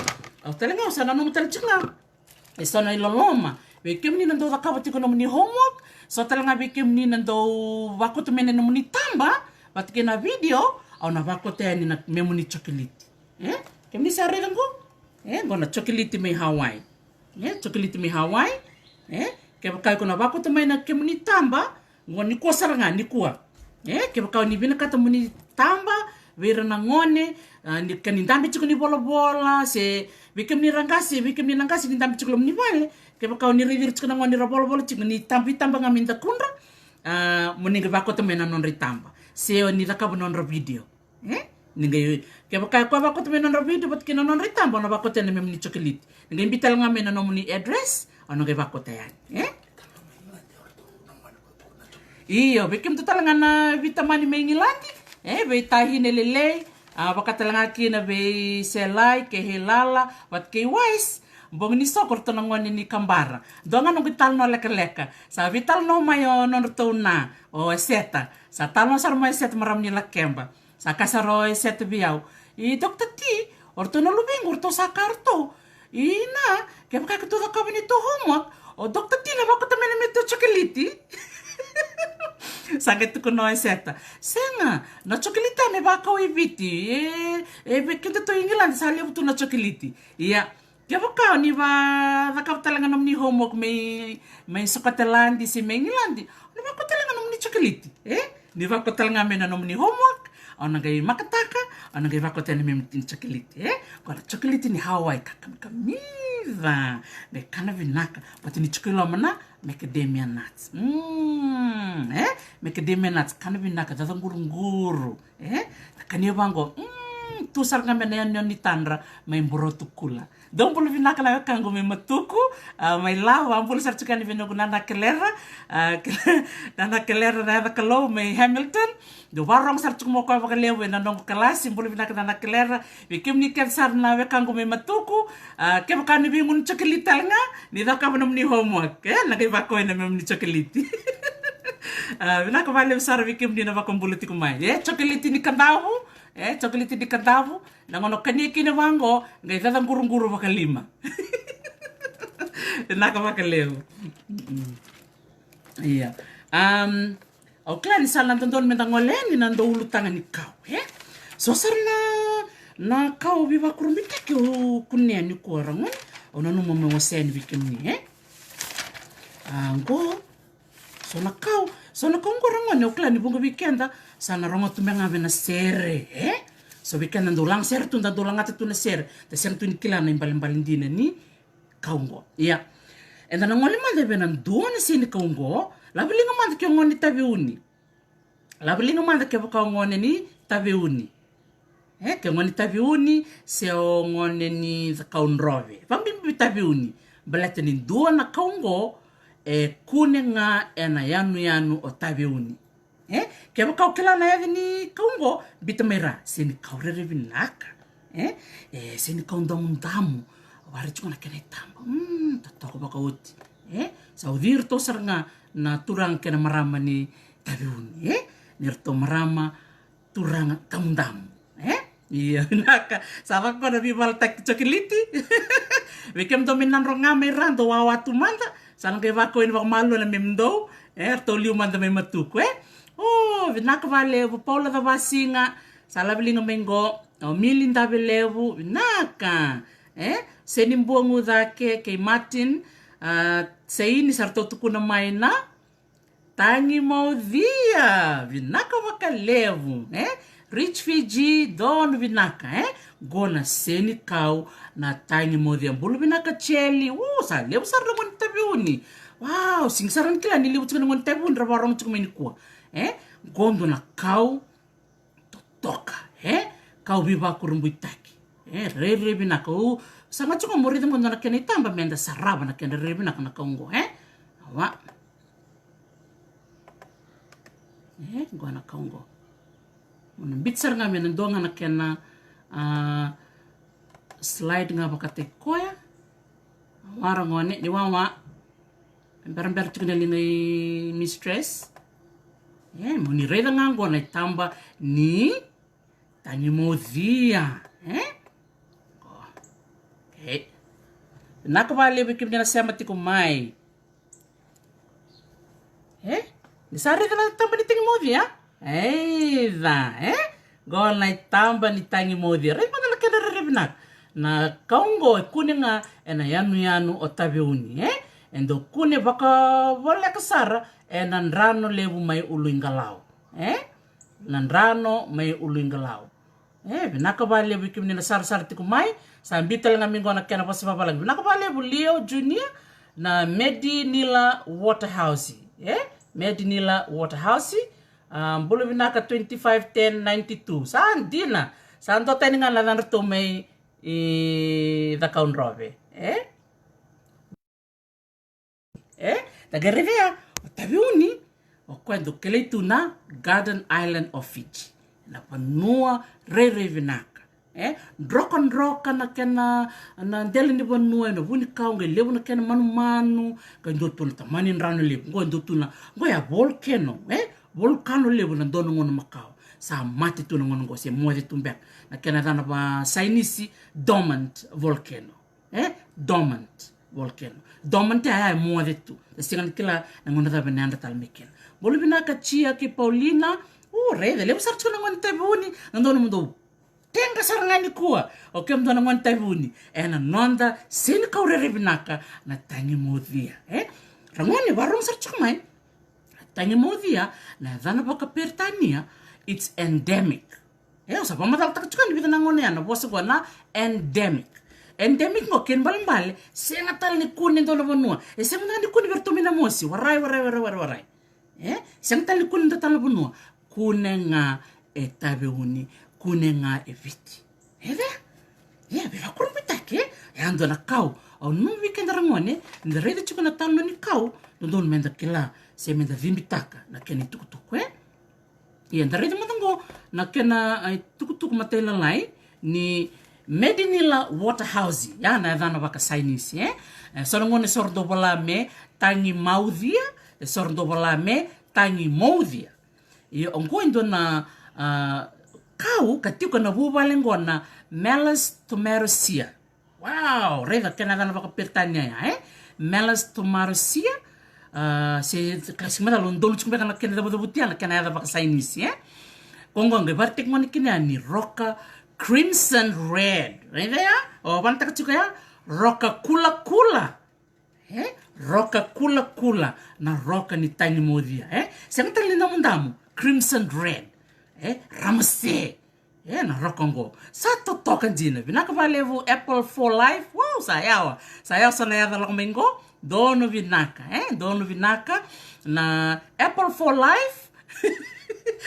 Au tale ga, au sa nanuma tale tiko ga. E so na iloloma vei kemuni na dau cakava tiko nomuni homework. So tale ga vei kemuni na dau vakoto mai na nomuni taba vata kei na video, au na vakoto yani na memuni chocolate. E? Kemuni sa raica qo? E, qo na chocolate mai Hawaii. E, chocolate mai Hawaii. E, kevaka iko na vakoto mai na kemuni taba, qo nikua sara ga, nikua. E, kevaka o ni vinakata mo ni taba vei ira na gone, a, ni ka ni dabe tiko ni volavola, se vei kemuni ra qase, vei kemuni na qase ni dabe tiko loma ni vale, kevaka o ni raici ira tiko na gone ra volavola tiko, ni taba, itaba ga mai dakudra, a, mo ni qai vakoto mai na nodra itaba. Se o ni cakava nodra video. E? Ni qai, kevaka e koya vakoto mai nodra video vata kei na nodra itaba, o na vakoto yani na memuni chocolate. Ni qai biu tale ga mai na nomuni address, o na qai vakoto yani. E? Io, vei kemudou tale ga na veitamani mai Igiladi, e, veitahine lelei, a, vaka tale ga kina vei Selai kei Heilala vata kei Wise, bogi ni soko ratou na gone ni Kabara. Dua ga noqu italanoa lekaleka. Sa veitalanoa mai o nodratou na, o Eseta. Sa talanoa sara mai o Eseta, marama ni Lakeba. Sa kaya sara o Eseta vei au, "I Doctor T, o ratou na luvequ, o ratou sa kaya o ratou, ina, kevaka keitou cakava neitou homework, o Doctor T na vakota mai na meitou chocolate." Sa qai tukuna o Eseta, "Sega, na chocolate ya me vakau e Viti, e, e vei kedatou i Igiladi sa levu tu na chocolate." Ia, kevaka o ni va cakava tale ga nomuni homework mai, mai Sokoteladi se mai Igiladi, o ni vakau tale ga nomuni chocolate, e? Ni vakau tale ga mai na nomuni homework, O na qai makataka, o na qai vakauta na memuni chocolate, e? Ko na chocolate ni Hawaii, ka kamikamica. Qai kana vinaka, baleta ni tiko i loma na macadamia nuts. Mm, e? Macadamia nuts, kana vinaka, cacaquruguru, e? Na kania vaqo, mm, tu sara ga mai na yanuyanu ni tadra, mai Burotu Kula. Dou bula vinaka na wekaqu mai Matuku, a, mai Lava, a, bula sara tiko yani vei noqu nana Kelera, a, Nana Kelera na yaca Kalou mai Hamilton. Dou vakarorogo sara tiko mai o koya vakalevu ena noqu kalasi, bula vinaka nana Kelera. Vei kemuni kece sara na wekaqu mai Matuku, a, kevaka ni veigunu chocolate tale ga, ni cakava nomuni homework, e, na qai vakau ena memuni chocolate. A, vinaka vakalevu sara vei kemuni na vakabula tiko mai. E, chocolate ni Kadavu, e, chocolate ni Kadavu, na gauna o kania kina vaqo, qai cacaquruguru vakalima. Vinaka vakalevu. Mm-mm. Ia. Am, au kila ni sa na dodonu meda gole yani na dau ulutaga ni kau, e? So sara na, na kau veivakurabuitaki au kunea nikua ragone, au nanuma meu wasea yani vei kemuni, e? A, qo, so na kau, so na kau qo ragone, au kila ni vuqa vei keda sa na rogo tu mai ga vei na sere, e? So vei keda dau laga sere tu, da dau lagata tu na sere, da sega tu ni kila na ibalebale dina ni kau qo. Ia. Eda na gole mada vei na dua na se ni kau qo, laveliga mada ke o gone ni Taveuni. Laveliga mada kevaka o gone ni Taveuni. E, ke o gone ni Taveuni, se o gone ni Cakaudrove. Vabibi Taveuni. Baleta ni dua na kau qo, e kune ga ena yanuyanu o Taveuni. E, kevaka o kila na yaca ni kau qo, biuta mai ra, se ni kau rairai vinaka. E, e, se ni kau damudamu. Wara tiko na kena itaba. Mm, totoka vakaoti. E, sa ucui iratou sara ga na turaga kei na marama ni Taveuni. E, ni ratou marama, turaga damudamu. E? Ia, vinaka. Sa vaka qo na veivalataki chocolate. Vei kemudou mai Nadroga mai ra, dou wawa tu mada. Sa na qai vakau yani vakamalua na memudou. E, ratou liu mada mai Matuku, e? O, vinaka vakalevu, Paula Cavasiga. Sa laveliga mai qo. O Mili Davelevu, vinaka. E? Seni Buagucake, kei Martin. A, Saini sa ratou tukuna mai na Tagi Maucia, vinaka vakalevu, e? Rich Fiji, donu vinaka, e? Qo na senikau na Tagi Maucia. Bula vinaka Cheli, o, sa levu sara na gone ni Taveuni. Wow, sega sara ni kila ni levu tiko na gone ni Taveuni ra vakarorogo tiko mai nikua. E? Qo dua na kau totoka, e? Kau veivakurabuitaki. E, rairai vinaka. Au saga tiko mo raica mo dua na kena itaba meda sarava na kena rairai vinaka na kau qo, e? Awa. E, qo na kau qo. Mo na biuta sara ga me na dua ga na kena, a, slide ga vakataki koya. Awa ra gone, ni wawa. Berabera tiko na liga i Mistress. E, mo ni raica ga qo na itaba ni Tagi Maucia, e? Qo. E. Vinaka vakalevu vei kemuni na sema tiko mai. E? Ni sa raica na taba ni Tagi Maucia? Eica, e? Qo na itaba ni Tagi Maucia. Raica mada na kena rairai vinaka. Na kau qo e kune ga ena yanuyanu o Taveuni, e? E dau kune vakavoleka sara ena drano levu mai Uluiqalau, e? Na drano mai Uluiqalau. E, vinaka vakalevu vei kemuni na sarasara tiko mai. Sa biu tale ga mai qo na kena vosa vavalagi. Vinaka vakalevu Leo Junior, na Medinilla Waterhouse. E, Medinilla Waterhouse. A, bula vinaka twenty-five ten ninety-two. Sa dina. Sa dua tani ga na yacadratou mai i Cakaudrove. E? E, da qai raica ya, o Taveuni, o koya dau kilai tu na Garden Island of Fiji. Na vanua rairai vinaka. E, drokadroka na kena, na dela ni vanua, ena vunikau, qai levu na kena manumanu, qai dua tu na tamani drano levu, qo dua tu na, qo ya volcano, e, volcano levu na dua na gauna makawa. Sa mate tu na gauna qo, se moce tu beka. Na kena yacana vakasainisi, dormant volcano. E? Dormant volcano. Dormant ya, ya e moce tu. Da sega ni kila na gauna cava ena yadra tale mai kina. Bula vinaka Jia kei Paulina. O, raica, levu sara tiko na gone ni Taveuni. Na dodonu mo dou teqa sara ga nikua o kemudou na gone ni Taveuni ena noda senikau rairai vinaka na Tagi Maucia. E? Ra gone, vakarorogo sara tiko mai. Tagi Maucia, na yacana vakaperitania, it's endemic. E, au sa vakamacalataka tiko ni vica na gauna ya na vosa qo na endemic. Endemic qo kena ibalebale sega tale ni kune e dua na vanua. E sega tale ni kune vei iratou mai Namosi. Warai, warai, warai, warai, warai. E sega tale ni kune e dua tale na vanua. Kune ga e Taveuni, kune ga e Viti. E cea? Ia, veivakurabuitaki, e? E a dua na kau. Au nanuma vei keda ragone, ni da raica tiko na talanoa ni kau, dodonu meda kila se meda cibitaka na kena itukutuku, e? Ia, da raica mada qo na kena, e, tukutuku matailalai ni Medinilla Waterhouse. Ia na yacana vakasainisi, e? E so na gauna e so ra dau vola me tagi maucia, e so ra dau vola me tagi moucia. Ia oqo e dua na, a, kau ka tiko na vuvale qo na Malus tomatosia. Wow, raica kena yacana vakaperitania ya, e? Malus tomatosia. A, se kasi mada lo dolu tiko beka na kena cavucavuti ya na kena yaca vakasainisi, e? Ko qo qai varetaki gona kina ya ni roka crimson red. Raica ya? O vanataka tiko ya, roka kulakula. E? Roka kulakula, na roka ni tagi moucia, e? Sega tale ni damudamu, crimson red. E? Ramase. E, na roka qo. Sa totoka dina. Vinaka valevu, Apple for Life. Wow, sa yawa. Sa yawa, sa na yaca lako mai qo. Donu vinaka, e? Donu vinaka. Na Apple for Life.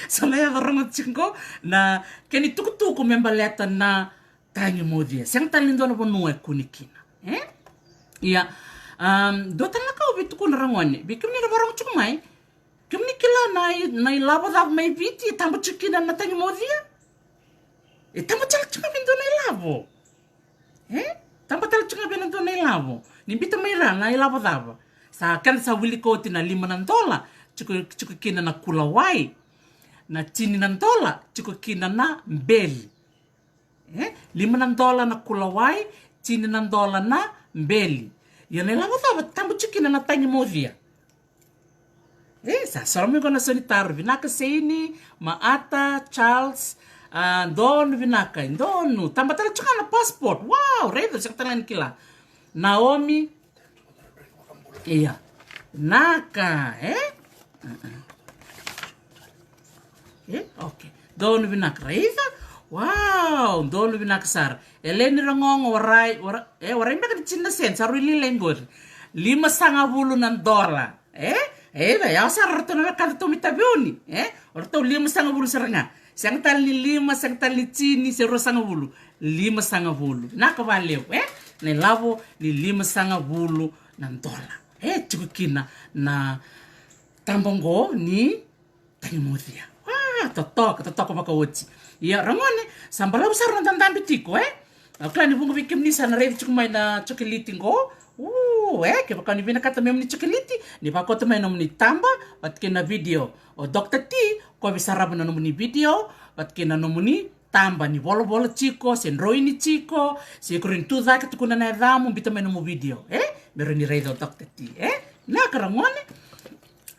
Sa na yaca rogo tiko qo. Na kena itukutuku me baleta na tagi moucia. Sega tale ni dua na vanua e kune kina, e? Ia, um, dua tale na ka au via tukuna ragone, vei kemuni na varogo tiko mai, kemuni kila na i-, na ilavo cava mai Viti e taba tiko kina na tagi moucia? E taba tale tiko ga vei dua na ilavo. E? Taba tale tiko ga vei na dua na ilavo. Ni biuta mai ra na ilavo cava? Sa keda sa wilika oti na lima na dola, tiko, tiko kina na kulawai. Na tini na dola, tiko kina na beli. E, lima na dola na kulawai, tini na dola na beli. Ia na ilavo cava taba tiko kina na tagi moucia? E, sa soro mai qo na sau ni taro. Vinaka Seini, Maata, Charles, a, donu vinaka, donu. Taba tale tiko ga na passport. Wow, raica, sega tale ga ni kila. Naomi, Ia. Vinaka, e? E, okay. Donu vinaka, raica. Wow, donu vinaka sara. Eleni Ragogo, warai, warai, e, warai beka ni tini na senti, sa rui lailai qori. Lima sagavulu na dola. E? E, da, yawa sara ratou na wekada tou mai Taveuni. E? O ratou lima sagavulu sara ga. Sega tale ni lima, sega tale ni tini, se rua sagavulu. Lima sagavulu. Vinaka valevu, e? Na ilavo ni lima sagavulu na dola. E, tiko kina na taba qo ni tagi moucia. Wa, totoka, totoka vakaoti. Ia, ragone, sa balavu sara na dadabe tiko, e? Au kila ni vuqa vei kemuni sa na raica tiko mai na chocolate qo. U, e, kevaka ni vinakata me nomuni chocolate, ni vakauta mai nomuni taba, vata kei na video. O Doctor T, kovi sarava na nomuni video, vata kei na nomuni taba ni volavola tiko, se droini tiko, se kuri ni tu cake tukuna na yacamu, biuta mai nomu video, e? Me rawa ni raica o Doctor T, e? Vinaka ragone.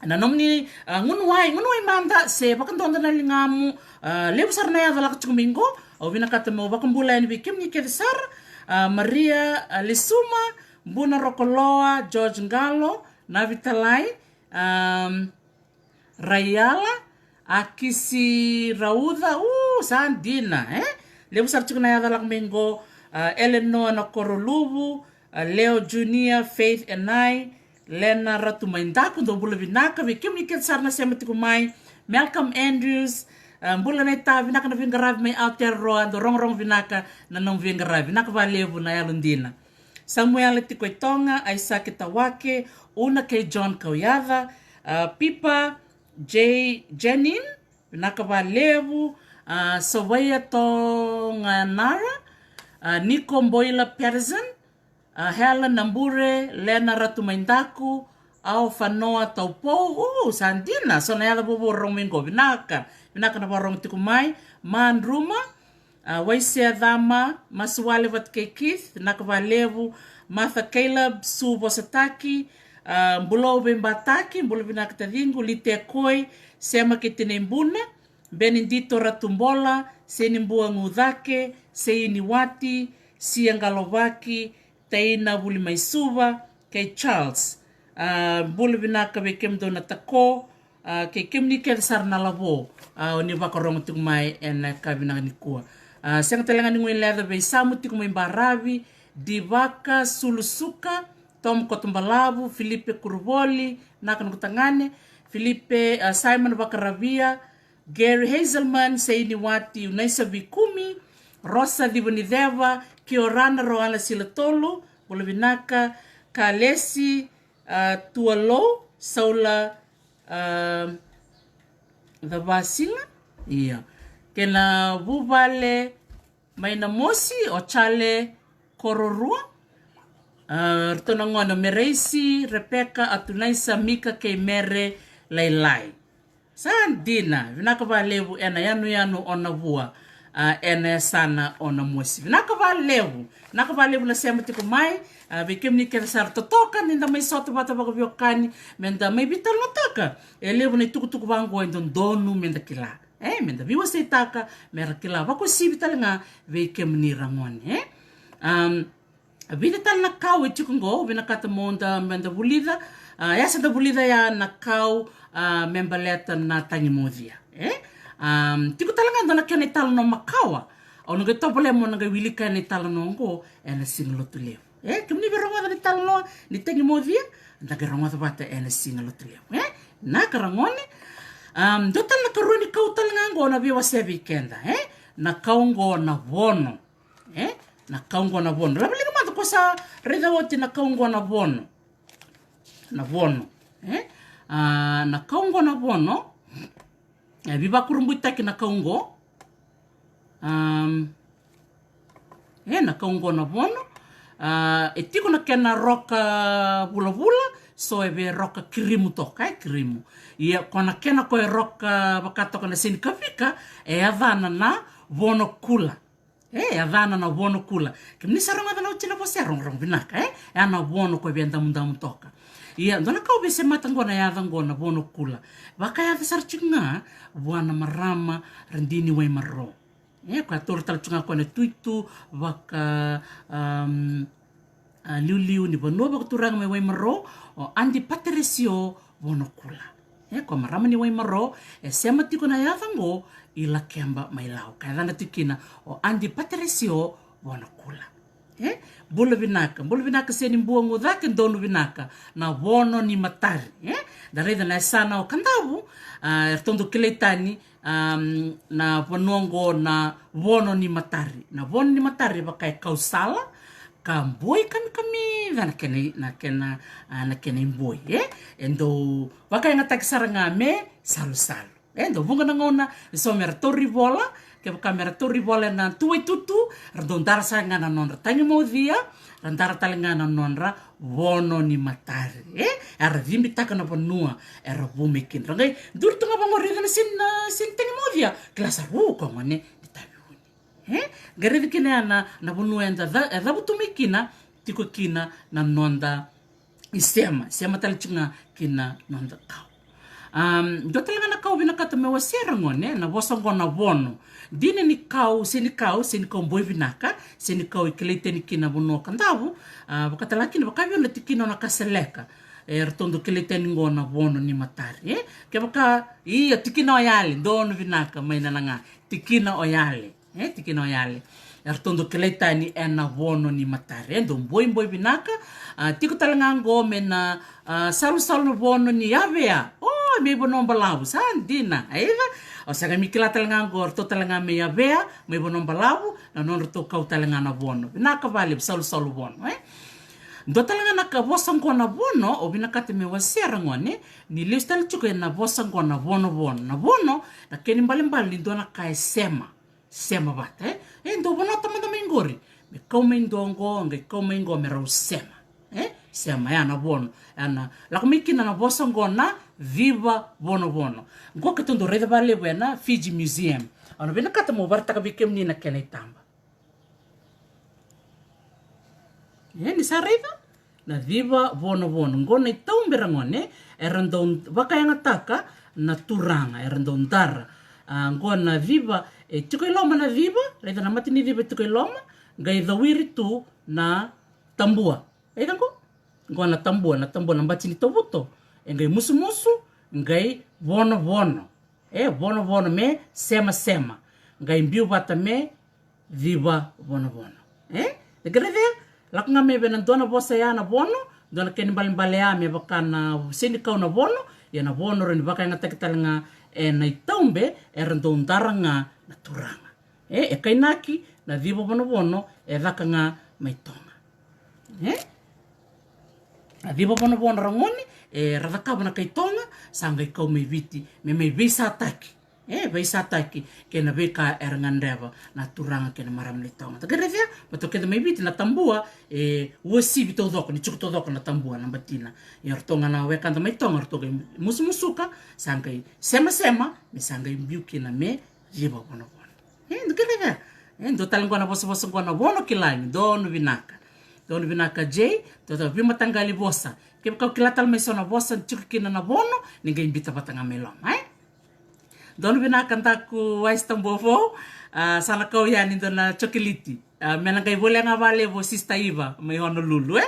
Na nomuni, a, gunu wai, gunu wai mada, se vakadoda na ligamu, a, levu sara na yaca lako tiko mai qo, au vinakata meu vakabula yani vei kemuni kece sara, a, Maria, a, Lesuma, Buna Rokoloa, George Qalo, Navi Talai, a, Raiala, a, Kisi Rauca, u, sa dina, e? Levu sara tiko na yaca lako mai qo, a, Eleanor Nakoroluvu, a, Leo Junior, Faith Enai, Lena Ratumaidaku, dou bula vinaka, vei kemuni kece sara na sema tiko mai, Malcolm Andrews, a, bula naita, vinaka na veiqaravi mai Aotearoa, dou rogorogo vinaka na nomu veiqaravi, vinaka valevu na yalodina. Samuela Tikoitoga, Aisake Tawake, Una kei John Kauyaca, a, Pipa, J Jenin, vinaka valevu, a, Sovaia Toganara, a, Niko Boila Patterson, a, Helen Nabure, Lena Ratumaidaku, Ao Fanoa Taupou, u, sa dina, so na yaca vovo rogo mai qo, vinaka, vinaka na varogo tiko mai, Madruma, a, Waisea Cama, Masuale vata kei Keith, vinaka valevu, Martha Caleb, Su Vosataki, a, Bulou Veibataki, bula vinaka taciqu, Litekoi, Sema kei Tinei Buna, Benedito Ratubola, Senibua Gucake, Seini Wati, Sia Qalovaki, Taina Vuli mai Suva, kei Charles. A, bula vinaka vei kemudou na tako, A, kei kemuni kece sara na lavo, a, o ni vakarogo tiko mai ena ka vinaka nikua. A, sega tale ga ni gui leca vei Samu tiko mai Baravi, Divaka Sulusuka, Tom Kotobalavu, Filipe Kuruvoli, Naka Nukutagane, Filipe, a, Simon Vakaravia, Gary Hazelman, Seini Wati, Unaisa Vikumi, Rosa Civoniceva, Kiorana Roana Silatolu, bula vinaka, Kalesi, a, Tualou, Saula, a, Cavasiga, ia. Kei na vuvale mai na mosi, o Chale Kororua. A, ratou na gone o Mereisi, Rebeka, Atunaisa, Mika kei Mere Lailai. Sa dina, vinaka valevu ena yanuyanu o Navua, a, ena yasana o Namosi. Vinaka valevu, vinaka valevu na sema tiko mai, a, vei kemuni kece sara totoka, ni da mai sota vata vakaveiwekani, me da mai veitalanoataka. E levu na itukutuku vaqo e dodonu me da kila. E, me da veiwaseitaka, me ra kila vakauasivi tale ga vei kemuni ra gone, e? Am, vica tale na kau e tiko qo, vinakata mo da, me da vulica, a, e sa da vulica ya na kau, a, me baleta na tagimocia, e? Am, tiko tale ga dua na kena italanoa makawa, au na qai tovolea mo na qai wilika na italanoa qo, ena Siga Lotulevu. E, kemuni via rogoca na italanoa ni tagimocia, da qai rogoca vata ena Siga Lotulevu, e? Naka ra gone, am, dua tale na karua ni kau tale ga qo na veiwasea vei keda, e? Na kau qo na vono, e? Na kau qo na vono. Laveliga mada ko sa raica oti na kau qo na vono. Na vono, e? A, na kau qo na vono, e, veivakurabuitaki na kau qo. Am, e, na kau qo na vono. A, e tiko na kena roka vulavula, so e vei roka kirimu toka, e, kirimu. Ia ko na kena ko e roka vaka toka na senikavika, e yacana na vono kula. E, e yacana na vono kula. Kemuni sa rogoca na oti na vosa ya, rogorogo vinaka, e? E a na vono ko e via damudamu toka. Ia, dua na kau veisemata qo na yaca qo na vono kula. Vakayaca sara tiko ga vua na marama Radini Waimaro. E, ko a toro tale tiko ga ko na tuitu vaka, am, a, liuliu ni vanua vakaturaga mai Waimaro, o Adi Pateresio Vonokula. E, ko marama ni Waimaro, e sema tiko na yaca qo i Lakeba mai Lau. Ka yacana tiko kina o Adi Pateresio Vonokula. E, bula vinaka, bula vinaka Seni Bua Gucake, donu vinaka, na Vono ni Matari. E, da raica na yasana o Kadavu, a, eratou dau kilai tani, am, na vanua qo na Vono ni Matari. Na Vono ni Matari vaka e kau sala, ka boi kamikamica na kena, na kena, a, na kena iboi, e? E dau vakayagataki sara ga me salusalu. E dau vuqa na gauna, e so me ra tauri vola, kevaka me ra tauri vola ena tuwaitutu, ra dau dara sara ga na nodra tagimocia, ra dara tale ga na nodra Vono ni Matari, e? Era cibitaka na vanua era vu mai kina. Ra qai duri tu ga vaqori na seni, na seni tagimocia, kila sara, u, ko gone ni Taveuni. E? Qai raica kina ya na, na vanua eda ca-, e cavutu mai kina, tiko kina na noda isema, sema tale tiko ga kina noda kau. Am, dua tale ga na kau vinakata me wasea ra gone, na vosa qo na vono. Dina ni kau, seni kau, seni kau boi vinaka, seni kau e kilai tani kina vanua o Kadavu, a, vakatale ga kina, vakabibi na tikina o Nakasaleka. E, eratou dau kilai tani qo na Vono ni Matari, e? Kevaka, ia, tikina o Yale, donu vinaka, mai na na ga, tikina o Yale. E, tikina o Yale. Eratou dau kilai tani ena Vono ni Matari. E dau boiboi vinaka. A, tiko tale ga qo me na, a, salusalu na vono ni yavea. O, mai Vanua Balavu. Sa dina. Aica. O sega me kila tale ga qo, eratou tale ga mai yavea, mai Vanua Balavu, na nodratou kau tale ga na vono. Vinaka valevu, salusalu vono, e? Dua tale ga na ka vosa qo na vono, o vinakata me wasea ra gone, ni lesu tale tiko ena vosa qo na vonovono. Na vono, na kena ibalebale ni dua na ka e sema. Sema vata, e? E dau vonota mada mai qori. Me kau mai dua qo, qai kau mai qo me rau sema. E? Sema, ya na vono. Ya na, lako mai kina na vosa qo na civa vonovono. Qo keitou dau raica valevu ena Fiji Museum. Au na vinakata mo vakaraitaka vei kemuni na kena itaba. E, ni sa raica? Na civa vonovono. Qo na itaube ra gone, era dau vakayagataka na turaga, era dau dara. A, qo na civa, e tiko i loma na civa, raica na mata ni civa e tiko i loma, qai cawiri tu na tabua. Raica qo? Qo na tabua, na tabua na bati ni tauvuto. E qai musumusu, Qai vonovono. E, vonovono me semasema. Qai biu vata me civa vonovono. E? Qai raica, lako ga mai vei na dua na vosa ya na vono, dua na kena ibalebale ya me vaka na senikau na vono, ia na vono rawa ni vakayagataki tale ga ena itaube era dau dara ga na turaga. E, e kainaki na civa vonovono e caka ga mai Toga. E? A civa vonovono ragone era cakava na kai Toga, sa qai kau mai Viti me mai veisataki. E, veisataki kei na veika era gadreva na turaga kei na marama ni Toga. Tou qai raica, me tou kece mai Viti na tabua, e, uasivi taucoko, ni tiko taucoko na tabua na batina. Ia o ratou ga na wekada mai Toga, o ratou qai musumusuka, sa qai semasema, me sa qai biu kina me civa vonovono. E, tou qai raica. E, dua tale qo na vosavosa qo na vono ki lagi, donu vinaka. Donu vinaka Jay, dua tale veimataqali vosa. Kevaka o kila tale mai so na vosa ni tiko kina na vono, ni qai biuta vata ga mai loma, e? Donu vinaka daku Wise Tabua vou, a, sa na kau yani dua na chocolate. A, me na qai volia ga valevu o Sister Iva mai Honolulu, e?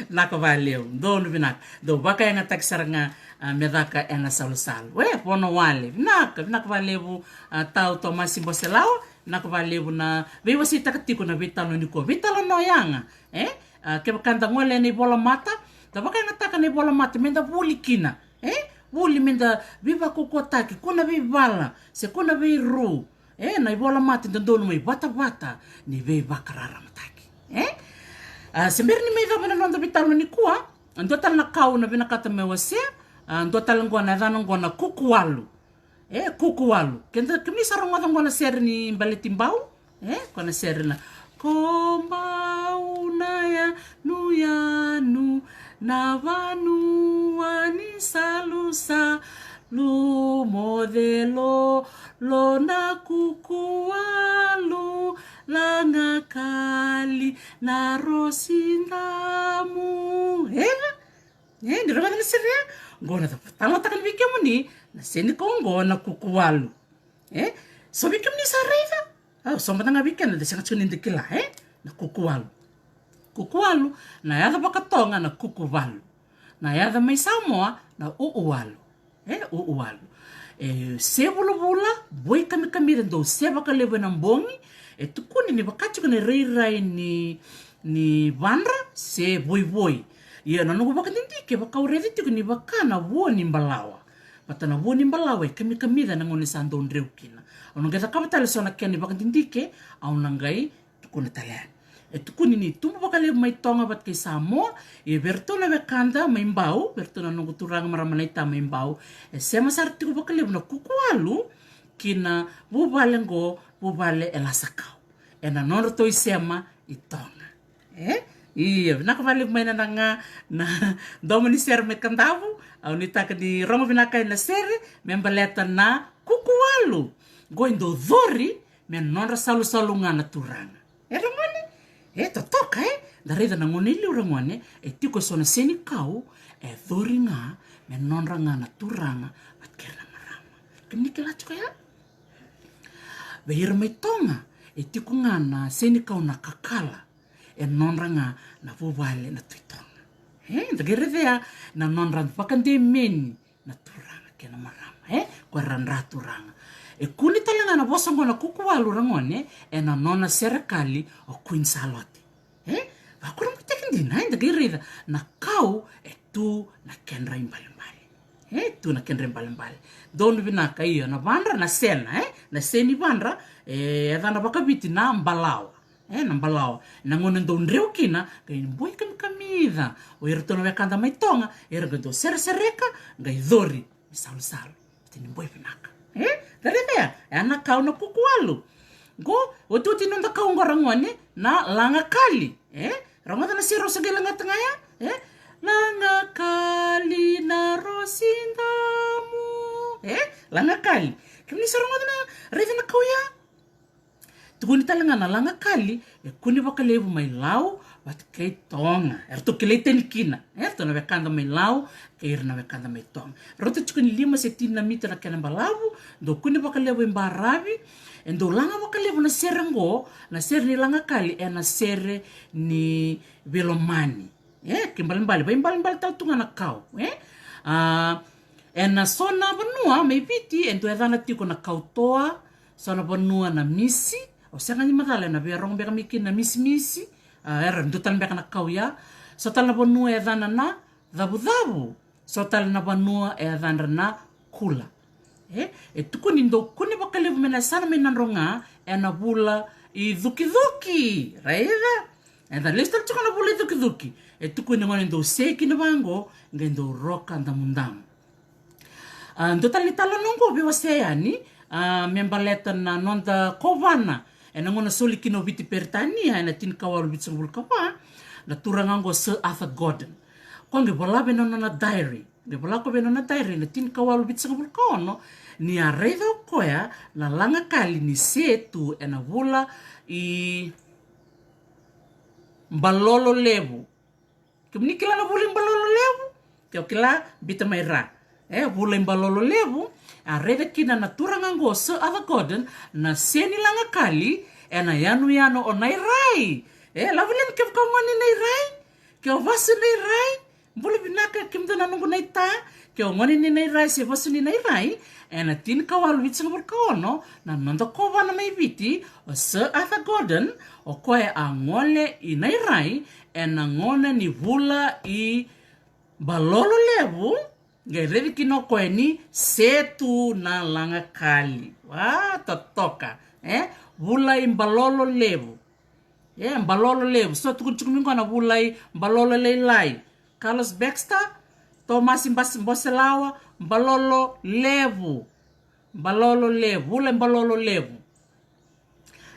Vinaka valevu, donu vinaka. Dou vakayagataki sara ga, a, me caka ena salusalu. E, vono wale, vinaka, vinaka valevu, a, tau Tomasi Boselawa, vinaka valevu na veiwaseitaka tiko na veitalanoa nikua. Veitalanoa yaga, e? A, kevaka da gole ena ivolamata, da vakayagataka na ivolamata, me da vuli kina. E? Vuli me da veivakaukauwataki, kua na veivala, se kua na veiru. E, na ivolamata e dodonu mai vatavata ni veivakararamataki. E? A, se bera ni mai cava na noda veitalanoa nikua, a, dua tale na ka au na vinakata me wasea, a, dua tale qo na yacana qo na kukuwalu. E, kukuwalu. Keda, kemuni sa rogoca qo na sere ni Baleti Bau? E, ko na sere na. Ko Bau na yanuyanu, na vanua ni salusalu, moce lolo na kukuwalu, lagakali na rosi damu. E? E, ni rogoca na sere ya? Qo na cava, talanoataka ni vei kemuni na senikau qo na kukuwalu. E? So vei kemuni sa raica? A, so mada ga vei keda da sega tiko ni da kila, e? Na kukuwalu. Kukuwalu, na yaca vakaToga na kukuvalu. Na yaca mai Samoa na u'uwalu. E, u'uwalu. E, se vulavula, voi kamikamica, dou se vakalevu ena bogi, e tukuni ni vaka tiko na irairai ni, ni vadra, se voivoi. Ia na noqu vakadidike, vaka au raica tiko ni vaka na vua ni balawa. Vata na vua ni balawa, e kamikamica na gauna sa dau dreu kina. Au na qai cakava tale so na kena ivakadidike, au na qai tukuna tale yani. E tukuni ni tubu vakalevu mai Toga vata kei Samoa, ia vei iratou na wekada mai Bau, vei iratou na noqu turaga marama naita mai Bau, e sema sara tiko vakalevu na kukuwalu ki na vuvale qo, vuvale e Lasakau. Ena nodratou isema i Toga. E? Ia, vinaka vakalevu mai na ga na domo ni sere mai Kadavu, au nuitaka ni rogo vinaka ena sere, me baleta na kukuwalu. Qo e dau cori, me nodra salusalu ga na turaga. E ragone? E totoka, e? Da raica na gauna e liu ragone, e tiko eso na senikau, e cori ga, me nodra ga na turaga, vata kei ira na marama. Kemuni kila tiko ya? Vei ira mai Toga, e tiko ga na senikau na kakala, e nodra ga na vuvale na Tui Toga. E, da qai raica ya, na nodra vakademeni, na turaga kei na marama, e? Ko ira dra turaga. E kune tale ga na vosa qo na kukuwalu ragone, ena nona serekali o Queen Salote. E? Vakurabuitaki dina, e? Da qai raica na kau e tu na kedra ibalebale. E? Tu na kedra ibalebale. Donu vinaka, io, na vadra, na sena, e? Na seni vadra, e, yacana vakaviti na balawa. E, na balawa. Na gauna dau dreu kina, qai boi kamikamica o iratou na wekada mai Toga, era qai dau seresereka, qai cori, me salusalu. Tini boi vinaka. E? Da raica ya, e na kau na kukuwalu. Qo, otioti noda kau qo ragone, na lagakali. E? Rogoca na sere au sa qai lagata ga ya? E? Lagakali na rosi damu. E? Lagakali. Kemuni sa rogoca na, raica na kau ya? Tukuni tale ga na lagakali, e kune vakalevu mai Lau vata kei Toga. Eratou kilai tani kina. Eratou na wekada mai Lau, kei ira na wekada mai Toga. Rauta tiko ni lima se tini na mita na kena balavu, dau kune vakalevu e baravi, e dau laga vakalevu na sere qo, na sere ni lagakali, ena sere ni veilomani. E, kena ibalebale, vakaibalebale tale tu ga na kau, e? A, Ena so na vanua mai Viti e dua yacana tiko na kautoa, so na vanua na misi. O sega ni macala ena via rogo beka mai kina na misimisi. A, era dua tale beka na kau ya. So tale na vanua e yacana na cavucavu. So tale na vanua e yacadra na kula. E, e tukuni dou kune vakalevu mai na yasana mai Nadroga ena vula i cukicuki. Raica? Eda lesu tale tiko na vula i cukicuki. E tukuni gona dou sei kina vaqo, qai dou roka damudamu. A, dua tale ni tala noqu veiwasea yani, a, me baleta na noda kovana ena gauna soli kina o Viti Peritania ena tinikawalu vitusagavulu ka va, na turaga oqo Sir Arthur Gordon. Ko qai vola vei na nona diary, qai vola ko vei na nona diary na tinikawalu vitusagavulu ka ono, ni a raica o koya na lagakali ni se tu ena vula i Balolo Levu. Kemuni kila na vula i Balolo Levu? Ke o kila, bita mai ra. E, vula i Balolo Levu, a raica kina na turaga oqo Sir Arthur Gordon na se ni lagakali ena yanuyanu o Nairai. E, lavuleni kevaka o gone Nairai, ke o vasu Nairai, bula vinaka kemudou na noqu naita, ke o gone ni Nairai se vasu ni Nairai, ena tinikawalu vitusagavulu ka ono, na noda kovana mai Viti, o Sir Arthur Gordon, o koya a gole i Nairai, ena gauna ni vula i Balolo Levu, qai raici kina o koya ni se tu na lagakali. Wa, totoka, e? Vula i Balolo Levu. E, Balolo Levu. So tukuni tiko mai qo na vula i Balolo Lailai. Carlos Baxter, Tomasi Bas-, Boselawa, Balolo Levu. Balolo Levu, vula i Balolo Levu.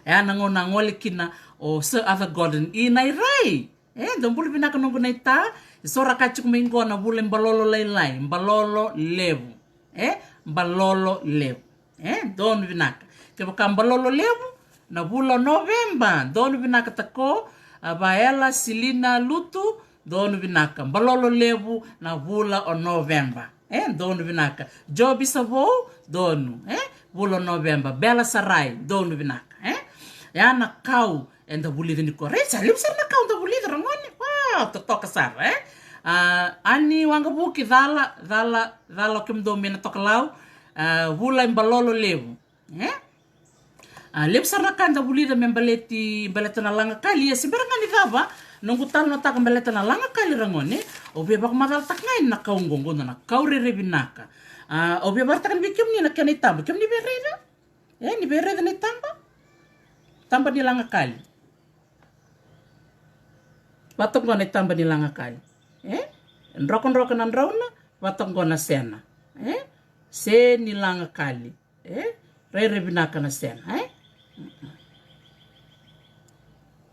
E a na gauna a gole kina o Sir Arthur Gordon i Nairai. E, dou bula vinaka noqu naita. E so ra kaya tiko mai qo na vula i Balolo Lailai, Balolo Levu. E, Balolo Levu. E, donu vinaka. Kevaka Balolo Levu, na vula o Noveba, donu vinaka tako, a Vaela Silina Lutu, donu vinaka. Balolo Levu, na vula o Noveba. E, donu vinaka. Jobi Savou, donu. E, vula o Noveba. Bela Sarai, donu vinaka. E, e a na kau eda vulica nikua. Raica, levu sara na kau da vulica, ragone. Wa, totoka sara, e? A, Ani Waqavuki, cala, cala, cala o kemudou mai na tokalau. A, vula i Balolo Levu. E? A, levu sara na ka da vulica me baleti, baleta na lagakali, ia se bera ga ni cava noqu talanoataka baleta na lagakali, ragone, au via vakamacalataka ga yani na kau oqo, oqo na kau rairai vinaka. A, au via vakaraitaka yani vei kemuni na kena itaba, kemuni via raica? E, ni via raica na itaba? Taba ni lagakali. Vata oqo na itaba ni lagakali. E? Drokadroka na drauna, vata oqo na sena. E? Se ni lagakali. E? Rairai vinaka na sena, e?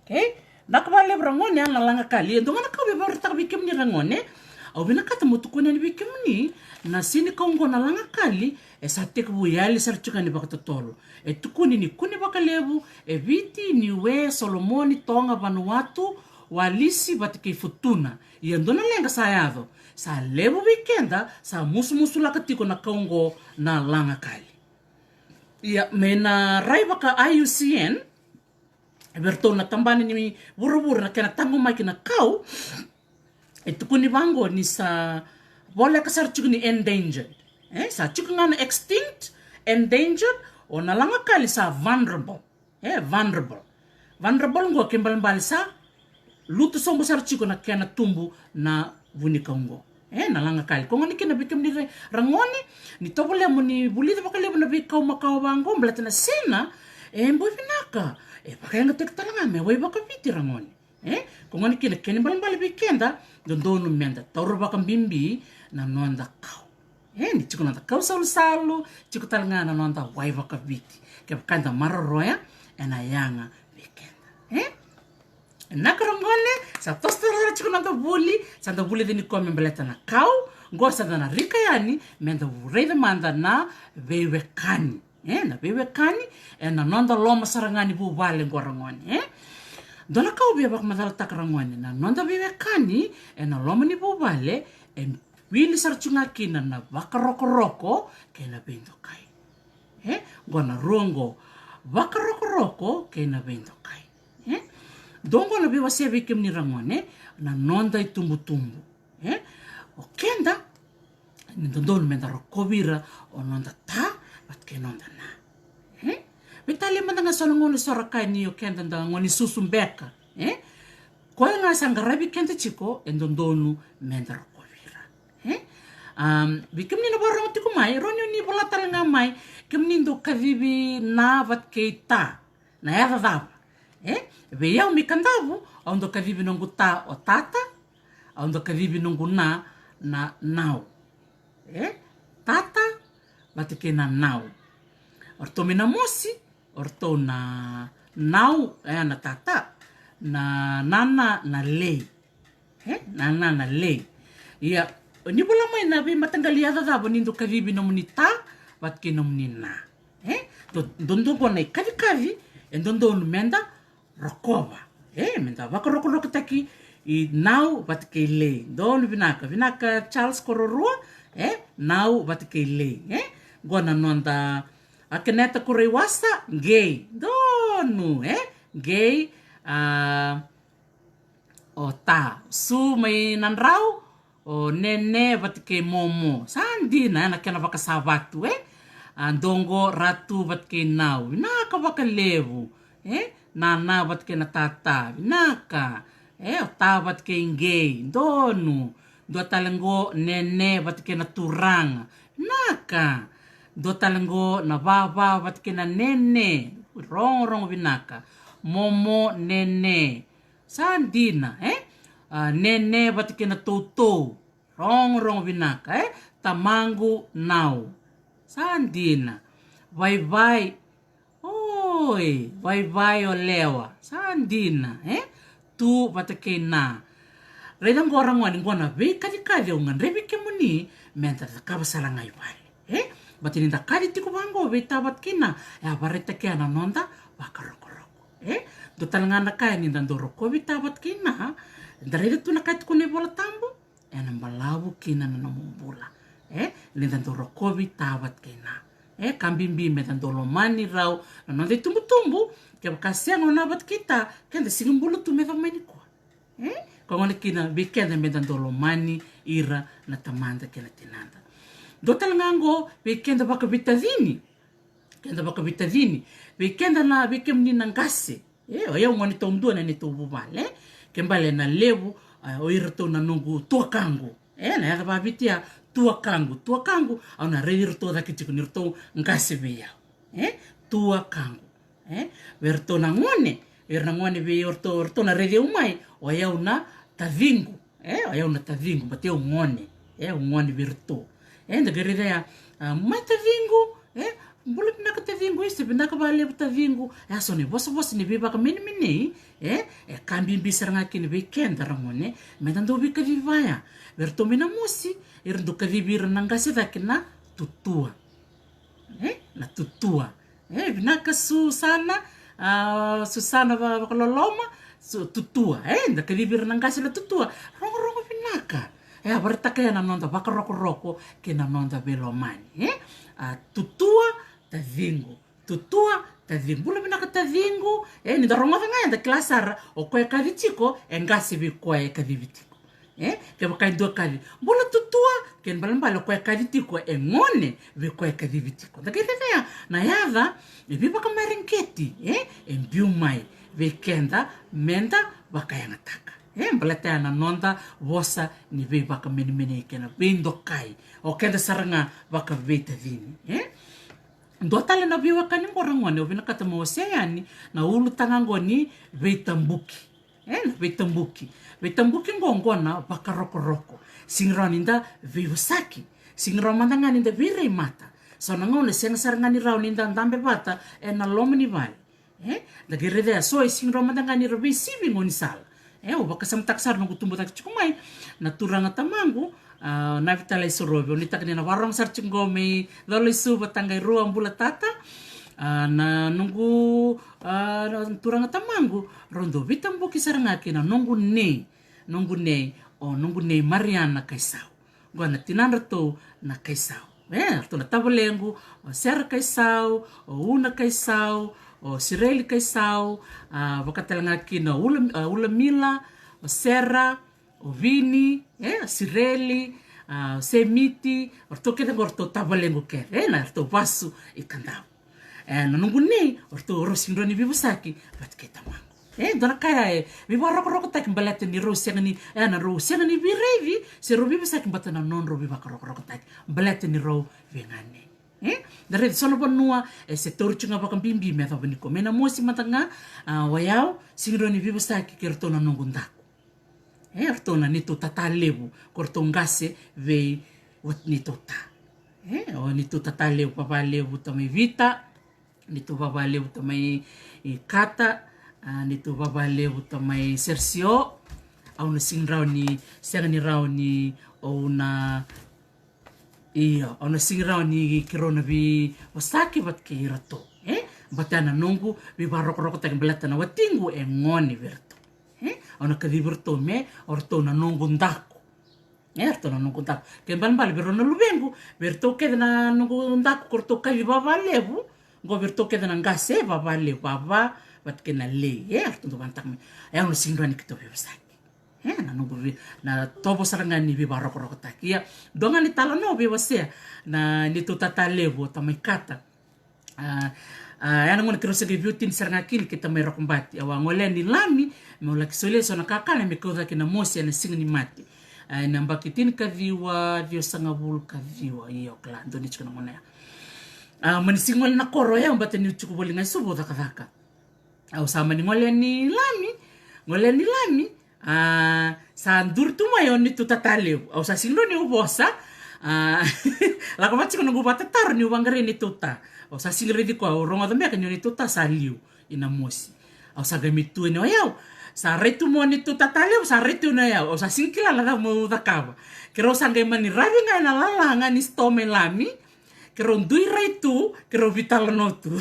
Okay? Vinaka vakalevu, ragone, a na lagakali. E dua ga na ka au via vakaraitaka vei kemuni, ragone. Au vinakata meu tukuna yani vei kemuni na se ni kau oqo na lagakali, e sa tekivu yali sara tiko yani vakatotolo. E tukuni ni kune vakalevu e Viti, Niue, Solomoni, Toga, Vanuatu, Walisi vata kei Futuna. Ia dua na leqa sa yaco, sa levu vei keda sa musumusulaka tiko na kau oqo na lagakali. Ia, me na rai vaka I U C N, e vei iratou na tabana ni vuravura na kena taqomaki na kau, e tukuni vaqo ni sa voleka sara tiko ni endangered. E, sa tiko ga na extinct, endangered, o na lagakali sa vulnerable. E, vulnerable. Vulnerable oqo ke balebale sa lutu sobu sara tiko na kena tubu na vunikau oqo. E, na lagakali. Ko gone kina vei kemuni ra-, ragone, ni tovolea mo ni vulica vakalevu na veikau makawa vaqo, baleta na sena e boi vinaka. E vakayagataki tale ga me wai vakaviti, ragone. E, ko gone kina ke ni balebale vei keda, dodonu meda taura vakabibi na noda kau. E, ni tiko noda kau salusalu, tiko tale ga na noda wai vakaviti. Kevaka eda maroroya, ena yaga vei keda. E? Vinaka, ragone, sa toso tale sara tiko noda vuli, sa da vulica nikua me baleta na kau, qo sa da na rika yani meda raica mada na veiwekani. E, na veiwekani ena noda loma sara ga ni vuvale qo, ragone, e? Dua na ka au via vakamacalataka, ragone, na noda veiwekani ena loma ni vuvale, e wili sara tu ga kina na vakarokoroko kei na veidokai. E, qo na rua qo, vakarokoroko kei na veidokai. E, dua qo na veiwasea vei kemuni, ragone, na noda itubutubu. E, o keda Ni dodonu meda rokovi ira o noda ta vata kei noda na. E? Veitalia mada ga so na gauna so ra kaya ni o keda da gone susu beka. E? Koya ga sa qaravi keda tiko e dodonu meda rokovi ira. E? Am, vei kemuni na vakarorogo tiko mai, rawa ni o ni vola tale ga mai, kemuni dau kacivi na vata kei ta. Na yaca cava? E? Vei au mai Kadavu, au dau kacivi noqu ta o tata, au dau kacivi noqu na, na nau. E? Tata vata kei na nau. O ratou mai Namosi, o ratou na nau, e, na tata, na nana, na lei. E? Na nana, na lei. Ia, o ni vola mai na veimataqali yaca cava ni dau kacivi nomuni ta vata kei nomuni na. E? Do, do, dodonu na ikacikaci e dodonu meda rokova. E? Meda vakarokorokotaki i nau vata kei lei. Donu vinaka, vinaka Charles Kororua. E? Nau vata kei lei. E? Qo na noda Akeneta Kureiwasa, qei. Donu, e? Qei, a, o ta. Su mai Nadrau, o nene vata kei momo. Sa dina, e, na kena vakasavatu, e? A, doqo Ratu vata kei nau. Vinaka vakalevu, e? Nana vata kei na tata. Vinaka. E, o ta vata kei qei. Donu. Dua tale qo nene vata kei na turaga. Vinaka. Dua tale qo na vava vata kei na nene. Rogorogo vinaka. Momo, nene. Sa dina, e? A, nene vata kei na toutou. Rogorogo vinaka, e? Tamaqu nau. Sa dina. Vaivai. Oi, vaivai o lewa. Sa dina, e? Tu vata kei na. Raica qo ra gone, qo na veikacikaci au gadrevi kemuni meda cakava sara ga i vale. E? Baleta ni da kaci tiko vaqo vei ta vata kei na, e a vakaraitaka na noda vakarokoroko. E? Dua tale ga na ka e ni da dau rokovi ta vata kei na, da raica tu na ka e tukuna na iVola Tabu, ena balavu kina na nomu bula. E? Ni da dau rokovi ta vata kei na. E? Ka bibi meda dau lomani rau na noda itubutubu, kevaka sega o na vata kei ta, keda sega ni bula tu me yacova mai nikua. E? Koya gona kina vei keda meda dau lomani ira na tamada kei na tinada. Dua tale ga qo vei keda vakaveitacini. Keda vakaveitacini. Vei keda na, vei kemuni na qase. E, o yau gone taudua na neitou vuvale. Ke bale na levu, a, o iratou na noqu tuakaqu. E, na yaca vaviti ya, tuakaqu. Tuakaqu, au na raici iratou cake tiko ni ratou qase vei au. E? Tuakaqu. E? Vei iratou na gone, vei ira na gone vei iratou, iratou na raici au mai, o yau na taciqu. E? O yau na taciqu, baleta au gone. E? Au gone vei iratou. E? Da qai raica ya, a, mai taciqu. E? Bula vinaka taciqu, isa vinaka vakalevu taciqu. E, a so na ivosavosa ni veivakamenemenei. E? E ka bibi sara ga kina vei keda ra gone, meda dau veikacivi vaya. Vei iratou mai Namosi, era dau kacivi ira na qase cake na tutua. E? Na tutua. E, vinaka Susana, a, Susana va-, vakaloloma, su, tutua. E, da kacivi ira na qase na tutua. Rogorogo vinaka. E, a vakaraitaka ya na noda vakarokoroko kei na noda veilomani. E? A, tutua, taciqu. Tutua, taciqu. Bula vinaka taciqu. E, ni da rogoca ga ya da kila sara, o koya e kaci tiko, e qase vei koya e kacivi tiko. E, kevaka e dua kaci, bula tutua, kena ibalebale o koya e kaci tiko e gone vei koya e kacivi tiko. Da qai raica ya na yaca e veivakamareqeti, e, e biu mai vei keda meda vakayagataka. E, baleta ya na noda vosa ni veivakamenemenei kei na veidokai. O keda sara ga vakaveitacini, e. Dua tale na veiwekani qo ra gone, au vinakata meu wasea yani na ulutaga qo ni veitabuki. E, na veitabuki. Veitabuki qo, qo na vakarokoroko. Sega ni rawa ni da veivosaki. Sega ni rawa mada ga ni da veirai mata. So na gauna sega sara ga ni rawa ni da dabe vata ena loma ni vale. E, da qai raica ya, so e sega ni rawa mada ga ni ra veisivi gaunisala. E, au vakasamataka sara noqu tubu cake tiko mai na turaga tamaqu, a, Navitalai Sorovi. Au nuitaka ni na vakarorogo sara tiko qo mai Colo-i-Suva, Taqairua, bula tata. A, na noqu, a, na turaga tamaqu, rau dau veitabuki sara ga kei na noqu nei, noqu nei, o noqu nei Mariana Kaisau. Qo na tinadratou na Kaisau. E, ratou na tavalequ, o Sera Kaisau, o Una Kaisau, o Sireli Kaisau, a, vaka tale ga kina o Ula, a, Ulamila, o Sera, o Vini, e, o Sireli, a, Semiti, o ratou kece qo o ratou tavalequ kece, e, na ratou vasu i Kadavu. E, na noqu nei, o ratou rau sega ni rawa ni veivosaki vata kei tamaqu. E, dua na ka ya e veivakarokorokotaki baleta ni rau sega ni, e, na rau sega ni veiraici se rau veivosaki vata na nodrau veivakarokorokotaki baleta ni rau veiganei. E, da raica so na vanua e se tauri tu ga vakabibi me yacova ni ko mai Namosi mada ga, a, o yau sega ni rawa ni veivosaki kei ratou na noqu daku. E, ratou na neitou tata levu, ko ratou qase vei, o neitou ta. E, o neitou tata levu, vava levu ta mai Vita, neitou vava levu ta mai, e, Kata, a, neitou vava levu ta mai Serisio. Au na sega ni rawa ni, sega ni rawa ni, au na, io, au na sega ni rawa ni keirau na veivosaki vata kei iratou. E, baleta na noqu veivakarokorokotaki baleta na watiqu e gone vei iratou. E, au na kacivi iratou me o ratou na noqu daku. E, ratou na noqu daku. Kena ibalebale vei rau na luvequ, vei ratou kece na noqu daku ko ratou kaci vava levu, qo vei ratou kece na qase vava levu, vava vata kei na lei. E, ratou dau vanataka mai. E, au na sega ni rawa ni keitou veivosaki. E, na noqu vei, na tovo sara ga ni veivakarokorokotaki. Ia, dua ga ni talanoa au veiwasea, na neitou tata levu o ta mai Kata. A, a, ya na gauna keirau se qai veiwatini sara ga kina kei ta mai Rokobati. Au a gole yani i Lami meu laki solia so na kakana me kau cake i Namosi ena Siga ni Mate. A, ena yabaki tinikaciwa ciwasagavulu ka ciwa. Io, kila, donu tiko na gauna ya. A, mani sega ni gole na koro o yau baleta niu tiko voli ga e Suva au cakacaka. Au sa mani gole yani i Lami, gole yani i Lami, a, sa duri tu mai o neitou tata levu. Au sa sega ni rawa niu vosa. A, lako vata tiko na noqu vakatataro niu vaqarai neitou ta. Au sa sega ni raici koya, au rogoca beka ni o neitou ta sa liu i Namosi. Au sa qai mai tu yani o yau. Sa rai tu mai o neitou tata levu, sa rai tu yani o yau. Au sa sega ni kila na cava meu cakava. Keirau sa qai mani ravi ga ena lalaga ni sitoa mai Lami. Keirau dui rai tu, keirau veitalanoa tu.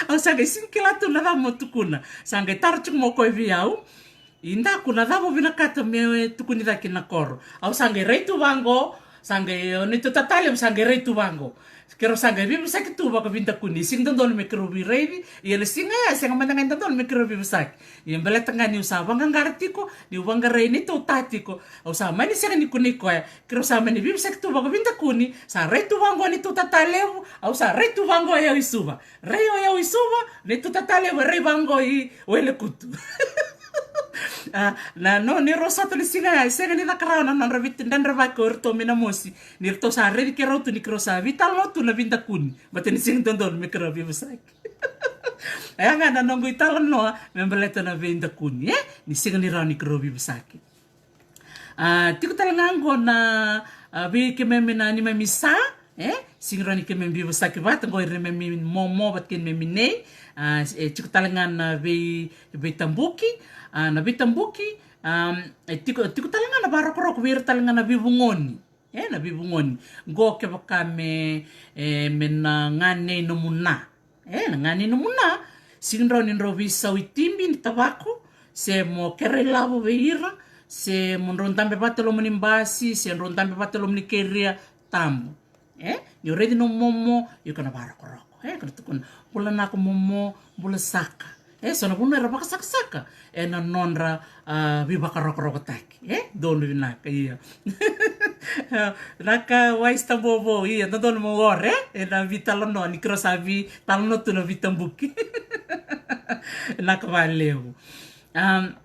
Au sa qai sega ni kila tu na cava meu tukuna. Sa qai taro tiko mai o koya vei au, i daku, na cava o vinakata me tukuni cake na koro. Au sa qai rai tu vaqo, sa qai, o neitou tata levu sa qai rai tu vaqo. Keirau sa qai veivosaki tu vakaveidakuni. Sega ni dodonu me keirau veiraici, ia na siga ya sega mada ga ni dodonu me keirau veivosaki. Ia baleta ga niu sa vaqaqara tiko, niu vaqarai neitou ta tiko, au sa mani sega ni kunei koya. Keirau sa mani veivosaki tu vakaveidakuni, sa rai tu vaqo neitou tata levu, au sa rai tu vaqo o yau i Suva. Rai o yau i Suva, neitou tata levu e rai vaqo i Wailekutu. A, na, no, ni rau sota na siga ya, e sega ni caka rawa na nodra veidredrevaki o iratou mai Namosi. Ni ratou sa raici keirau tu ni keirau sa veitalanoa tu na veidakuni. Baleta ni sega ni dodonu me keirau veivosaki. Oya ga na noqu italanoa me baleta na veidakuni, e? Ni sega ni rawa ni keirau veivosaki. A, tiko tale ga qo na, a, vei keimami na neimami sa, e? Sega ni rawa ni keimami veivosaki vata qo, ira neimami momo vata kei neimami nei. A, e tiko tale ga na vei, veitabuki, a, na veitabuki, a, e tiko, tiko tale ga na vakarokoroko vei ira tale ga na veivugoni. E, na veivugoni. Qo kevaka me, e, me na ganei nomu na. E, na ganei nomu na. Sega ni rawa ni drau veisau i tibi ni tavako, se mo kere ilavo vei ira, se mo drau dabe vata e loma ni basi, se drau dabe vata e loma ni keria, tabu. E, ni o raici nomu momo, iko na vakarokoroko. E, ko na tukuna, bula naka momo, bula saka. E, so na vanua era vakasakasaka ena nodra, a, veivakarokorokotaki. E, donu vinaka, ia. Vinaka Wais Tabovo, ia, dodonu mo ore, e, ena veitalanoa, ni keirau sa veitalanoa tu na veitabuki. Vinaka vakalevu. Am,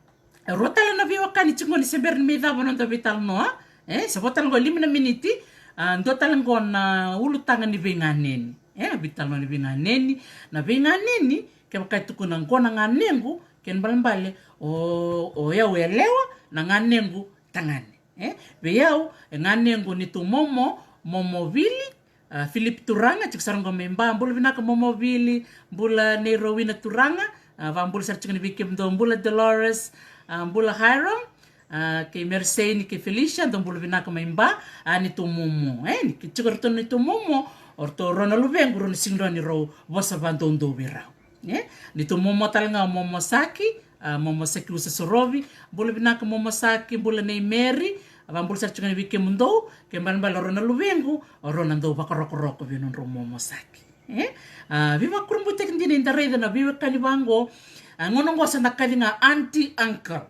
rua tale na veiwekani tiko qo ni se bera ni mai cava na noda veitalanoa. E, sa vo tale qo e lima na miniti, a, dua tale qo na ulutaga ni veiganeni. E, na veitalanoa ni veiganeni, na veiganeni, kevaka e tukuna qo na ganequ, kena ibalebale, o, o yau yalewa, na ganequ tagane. E, vei au, e ganequ neitou momo, momo Vili, a, Philip Turaga, tiko sara qo mai Ba, bula vinaka momo Vili, bula nei Rowena Turaga, a, vakabula sara tiko yani vei kemudou, bula Dolores, a, bula Hiram, a, kei Merseni, kei Felicia, dou bula vinaka mai Ba, a, neitou momo, e, ni tiko ratou neitou momo, o ratou rua na luvequ, rau na sega ni rawa ni rau vosa vakadoudou vei rau. E, neitou momo tale ga o momo Saki, a, momo Saki Usa Sorovi, bula vinaka momo Saki, bula nei Meri, a, vakabula sara tiko yani vei kemudou, kena ibalebale o rau na luvequ, o rau na dau vakarokoroko vei nodrau momo Saki. E, a, veivakurabuitaki dina ni da raica na veiwekani vaqo, a, gauna qo sa da kaci ga aunty, uncle.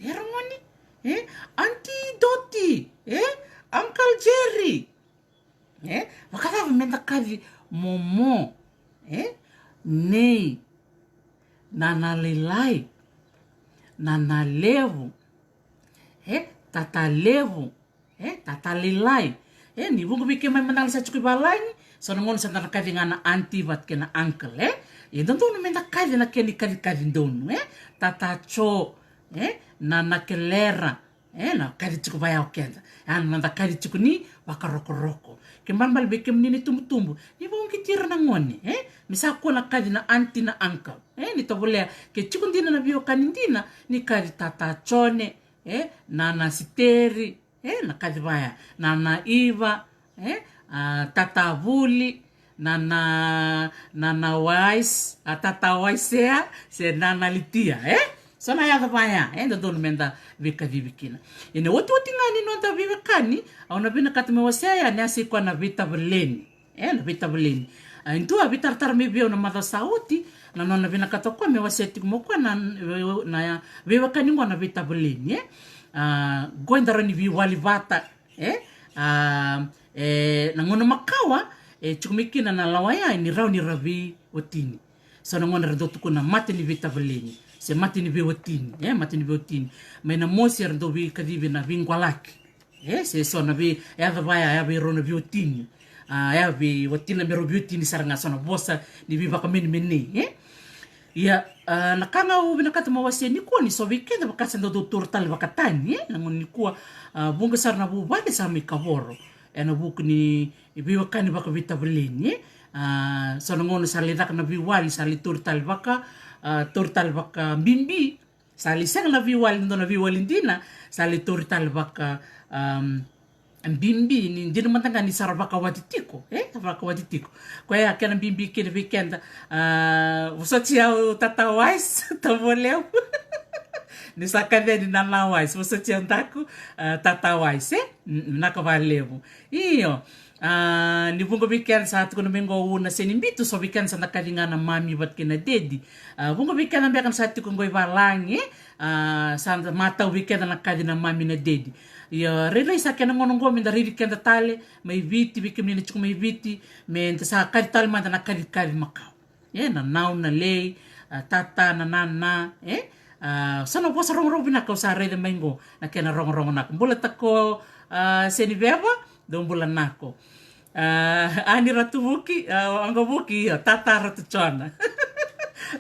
E rogoni, E? Aunty Doti, e? Uncle Jerry. E? Vakacava meda kaci momo, e? Nei, nana lailai, nana levu, e? Tata levu, e? Tata lailai. E, ni vuqa vei kemuni mada ga na sa tiko i valagi, so na gauna sa da na kaci ga na aunty vata kei na uncle, e? E dodonu meda kaci na kena ikacikaci donu, e? Tata Jo, e? Nana kelera, e? Na kaci tiko vaya o keda. A, na noda kaci tiko ni vakarokoroko. Ke balebale vei kemuni na itubutubu, ni vakauqeti ira na gone, e? Me sa kua na kaci na aunty na uncle, e? Ni tovolea, ke tiko dina na veiwekani dina, ni kaci Tata Jone, e? Nana Siteri, e? Na kaci vaya, Nana Iva, e? A, Tata Vuli, Nana, Nana Wise, a, Tata Waisea, se Nana Litia, e? So na yaca vaya, e? Dodonu meda veikacivi kina. Ena otioti ga ni noda veiwekani, au na vinakata me wasea yani a se koya na veitavaleni. E, na veitavaleni. A, e dua a veitaratara mai vei au na macawa sa oti, na nona vinakata o koya me wasea tiko mai o koya na, na veiwekani qo na veitavaleni, e? A, qo eda rawa ni veiwali vata, e? A, e, na gauna makawa, e tiko mai kina na lawa ya, e, ni rawa ni ra veiwatini. So na gauna era dau tukuna mate ni veitavaleni, se mate ni veiwatini, e, mate ni veiwatini. Mai na mosi era dau veikacivi na veiqwalaki. E, se so na vei, e yaca vaya, e ya vei rau na veiwatini. A, e ya vei watina me rau veiwatini sara ga, so na vosa ni veivakamenemenei, e? Ia, a, na ka ga au vinakata me wasea nikua ni so vei keda vaka sa dau dau taura tale vakatani, e? Na gauna nikua, a, vuqa sara na vuvale sa mai kavoro. Ena vuku ni veiwekani vakaveitavaleni, e? A, so na gauna sa lai caka na veiwali, sa lai taura tale vaka, a, taura tale vakabibi, sa lai sega na veiwali, dua na veiwali dina, sa lai taura tale vaka, am, bibi, ni dina mada ga ni sa ra vakawati tiko, e? Vakawati tiko. Koya kena bibi kina vei keda, a, vosoti au Tata Wise, Tavolevu. Ni sa kaci yani Nana Wise, vosoti au daku, a, Tata Wise, e? Mm, vinaka vakalevu. Io. A, ni vuqa vei keda sa tukuna mai qo au na sega ni bitu, so vei keda sa da kaci ga na mami vata kei na dedi. A, vuqa vei keda beka na sa tiko qo i valagi, e? A, sa da matau vei keda na kaci na mami na dedi. Ia, rairai sa kena gauna qo me da raici keda tale mai Viti, vei kemuni na tiko mai Viti, me da sa kaci tale mada na kacikaci makawa. E, na nau, na lei, a, tata, na nana, e? A, so na vosa rogorogo vinaka au sa raica mai qo, na kena rogorogo nako. Bula Tako, a, Seniveva, dou bula nako. A, Ani Ratuvuki, a, Oqavuki, io, tata Ratu Jona.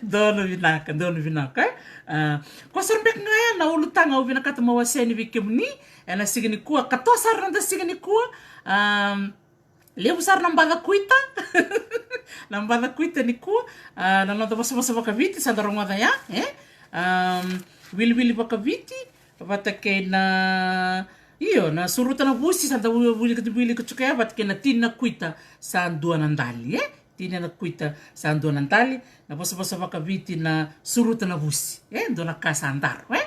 Donu vinaka, donu vinaka, e? A, koya sara beka ga ya na ulutaga au vinakata me wasea yani vei kemuni ena siga nikua, katoa sara na noda siga nikua, a, levu sara na baca kuita. Na baca kuita nikua, a, na noda vosavosa vakaviti sa da rogoca ya, e? Am, wiliwili vakaviti, vata kei na, io, na suruta na vusi sa da wi-, wilika, wilika tiko ya, vata kei na tini na kuita sa dua na dali, e? Tini na kuita sa dua na dali, na vosavosa vakaviti na suruta na vusi, e? Dua na ka sa daro, e?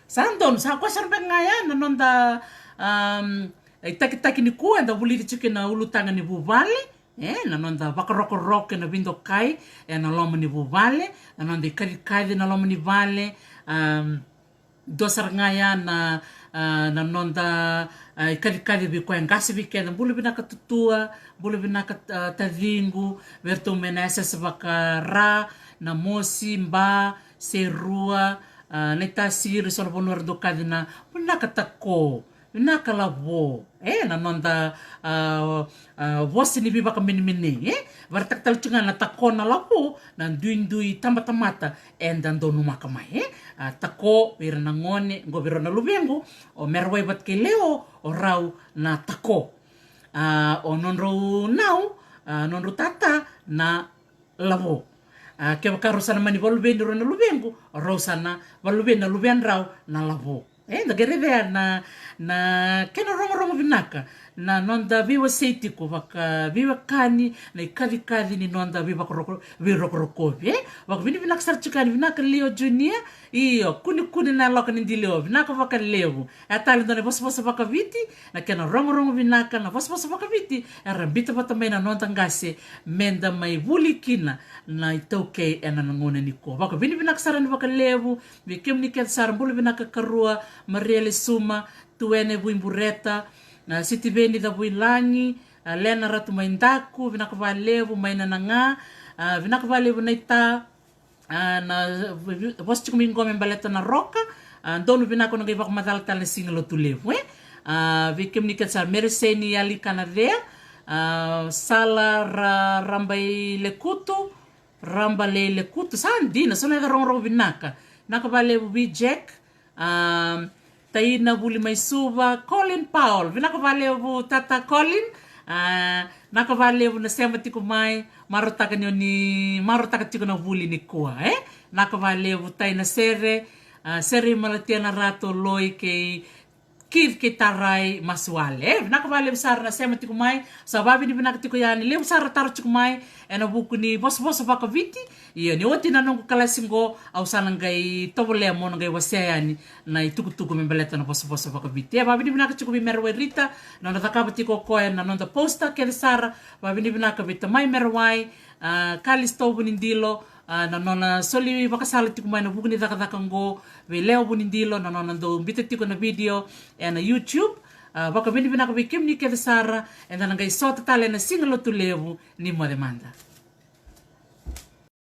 Sa donu, sa koya sara beka ga ya na noda, am, e, itakitaki nikua, eda vulici tiko na ulutaga ni vuvale, e, na noda vakarokoroko ena veidokai ena loma ni vuvale, na noda ikacikaci ena loma ni vale, am, dua sara ga ya na, a, na noda, a, ikacikaci vei koya e qase vei keda. Bula vinaka Tutua, bula vinaka, a, taciqu, vei iratou mai na S S Vakara, Namosi, Ba, Serua, a, Naitasiri, so na vanua era dau kaci na, bula vinaka Tako. Vinaka Lavo, e, na noda, a, a, vosa ni veivakamenemenei, e? Vakaraitaka tale tiko ga na Tako na Lavo, na duidui tabatamata eda donumaka mai, e? A, Tako, vei ira na gone, qo vei rau na luvequ, o Merewai vata kei Leo, o rau na Tako. A, o nodrau nau, a, nodrau tata, na Lavo. A, kevaka rau sa na mani vakaluveni rau na luvequ, rau sa na vakaluveni na luvedrau na Lavo. E, da qai raica na, na kena rogorogo vinaka, Na noda veiwasei tiko vakaveiwekani na ikacikaci ni noda veivakarokoroko, veirokorokovi, e? Vakavinavinaka sara tiko yani, vinaka Leo Junior. Io, kunikuni na yaloka ni Dileo, vinaka vakalevu. E tale dua na vosavosa vakaviti, na kena rogorogo vinaka na vosavosa vakaviti, era bita vata mai na noda qase, meda mai vuli kina na iTaukei ena gauna nikua. Vakavinavinaka sara ni vakalevu vei kemuni kece sara, bula vinaka karua, Maria Lesuma, Tuene Vuibureta, na Sitiveni Cavuilagi, a, Lena Ratu mai Daku, vinaka valevu mai na na ga, a, vinaka valevu na ita, a, na v-, v-, vosa tiko mai qo me baleta na roka, a, donu vinaka, na qai vakamacala tale na siga lotu levu, e? A, vei kemuni kece sara, Mereseni Yali Kanacea, a, Sala Ra-, Rabai Lekutu, Rabalei Lekutu, sa dina, so na yaca rogorogo vinaka. Vinaka valevu vei Jack, a, Taina Vuli mai Suva, Colin Paul, vinaka valevu tata Colin, a, vinaka valevu na sema tiko mai, marautaka ni oni, marautaka tiko na vuli nikua, e? Vinaka valevu Taina Sere, a, Sere Malatia na Rato Loi kei Keith kei Tarai Masuale, e? Vinaka valevu sara na sema tiko mai, sa vavinavinaka tiko yani, levu sara taro tiko mai, ena vuku ni vosavosa vakaviti. Ia ni oti na noqu kalasi qo, au sa na qai tovolea mo na qai wasea yani na itukutuku me baleta na vosavosa vakaviti. E, vavinavinaka tiko vei Mere Wairita, na nona cakava tiko o koya na noda poster kece sara, vavinavinaka vei tamai Mere Wai, a, Kalisto Vunidilo, a, na nona soli vakasala tiko mai na vuku ni cakacaka qo, vei Leo Vunidilo, na nona dau bita tiko na video ena YouTube. A, vakavinavinaka vei kemuni kece sara, eda na qai sota tale ena siga lotu levu, ni moce mada.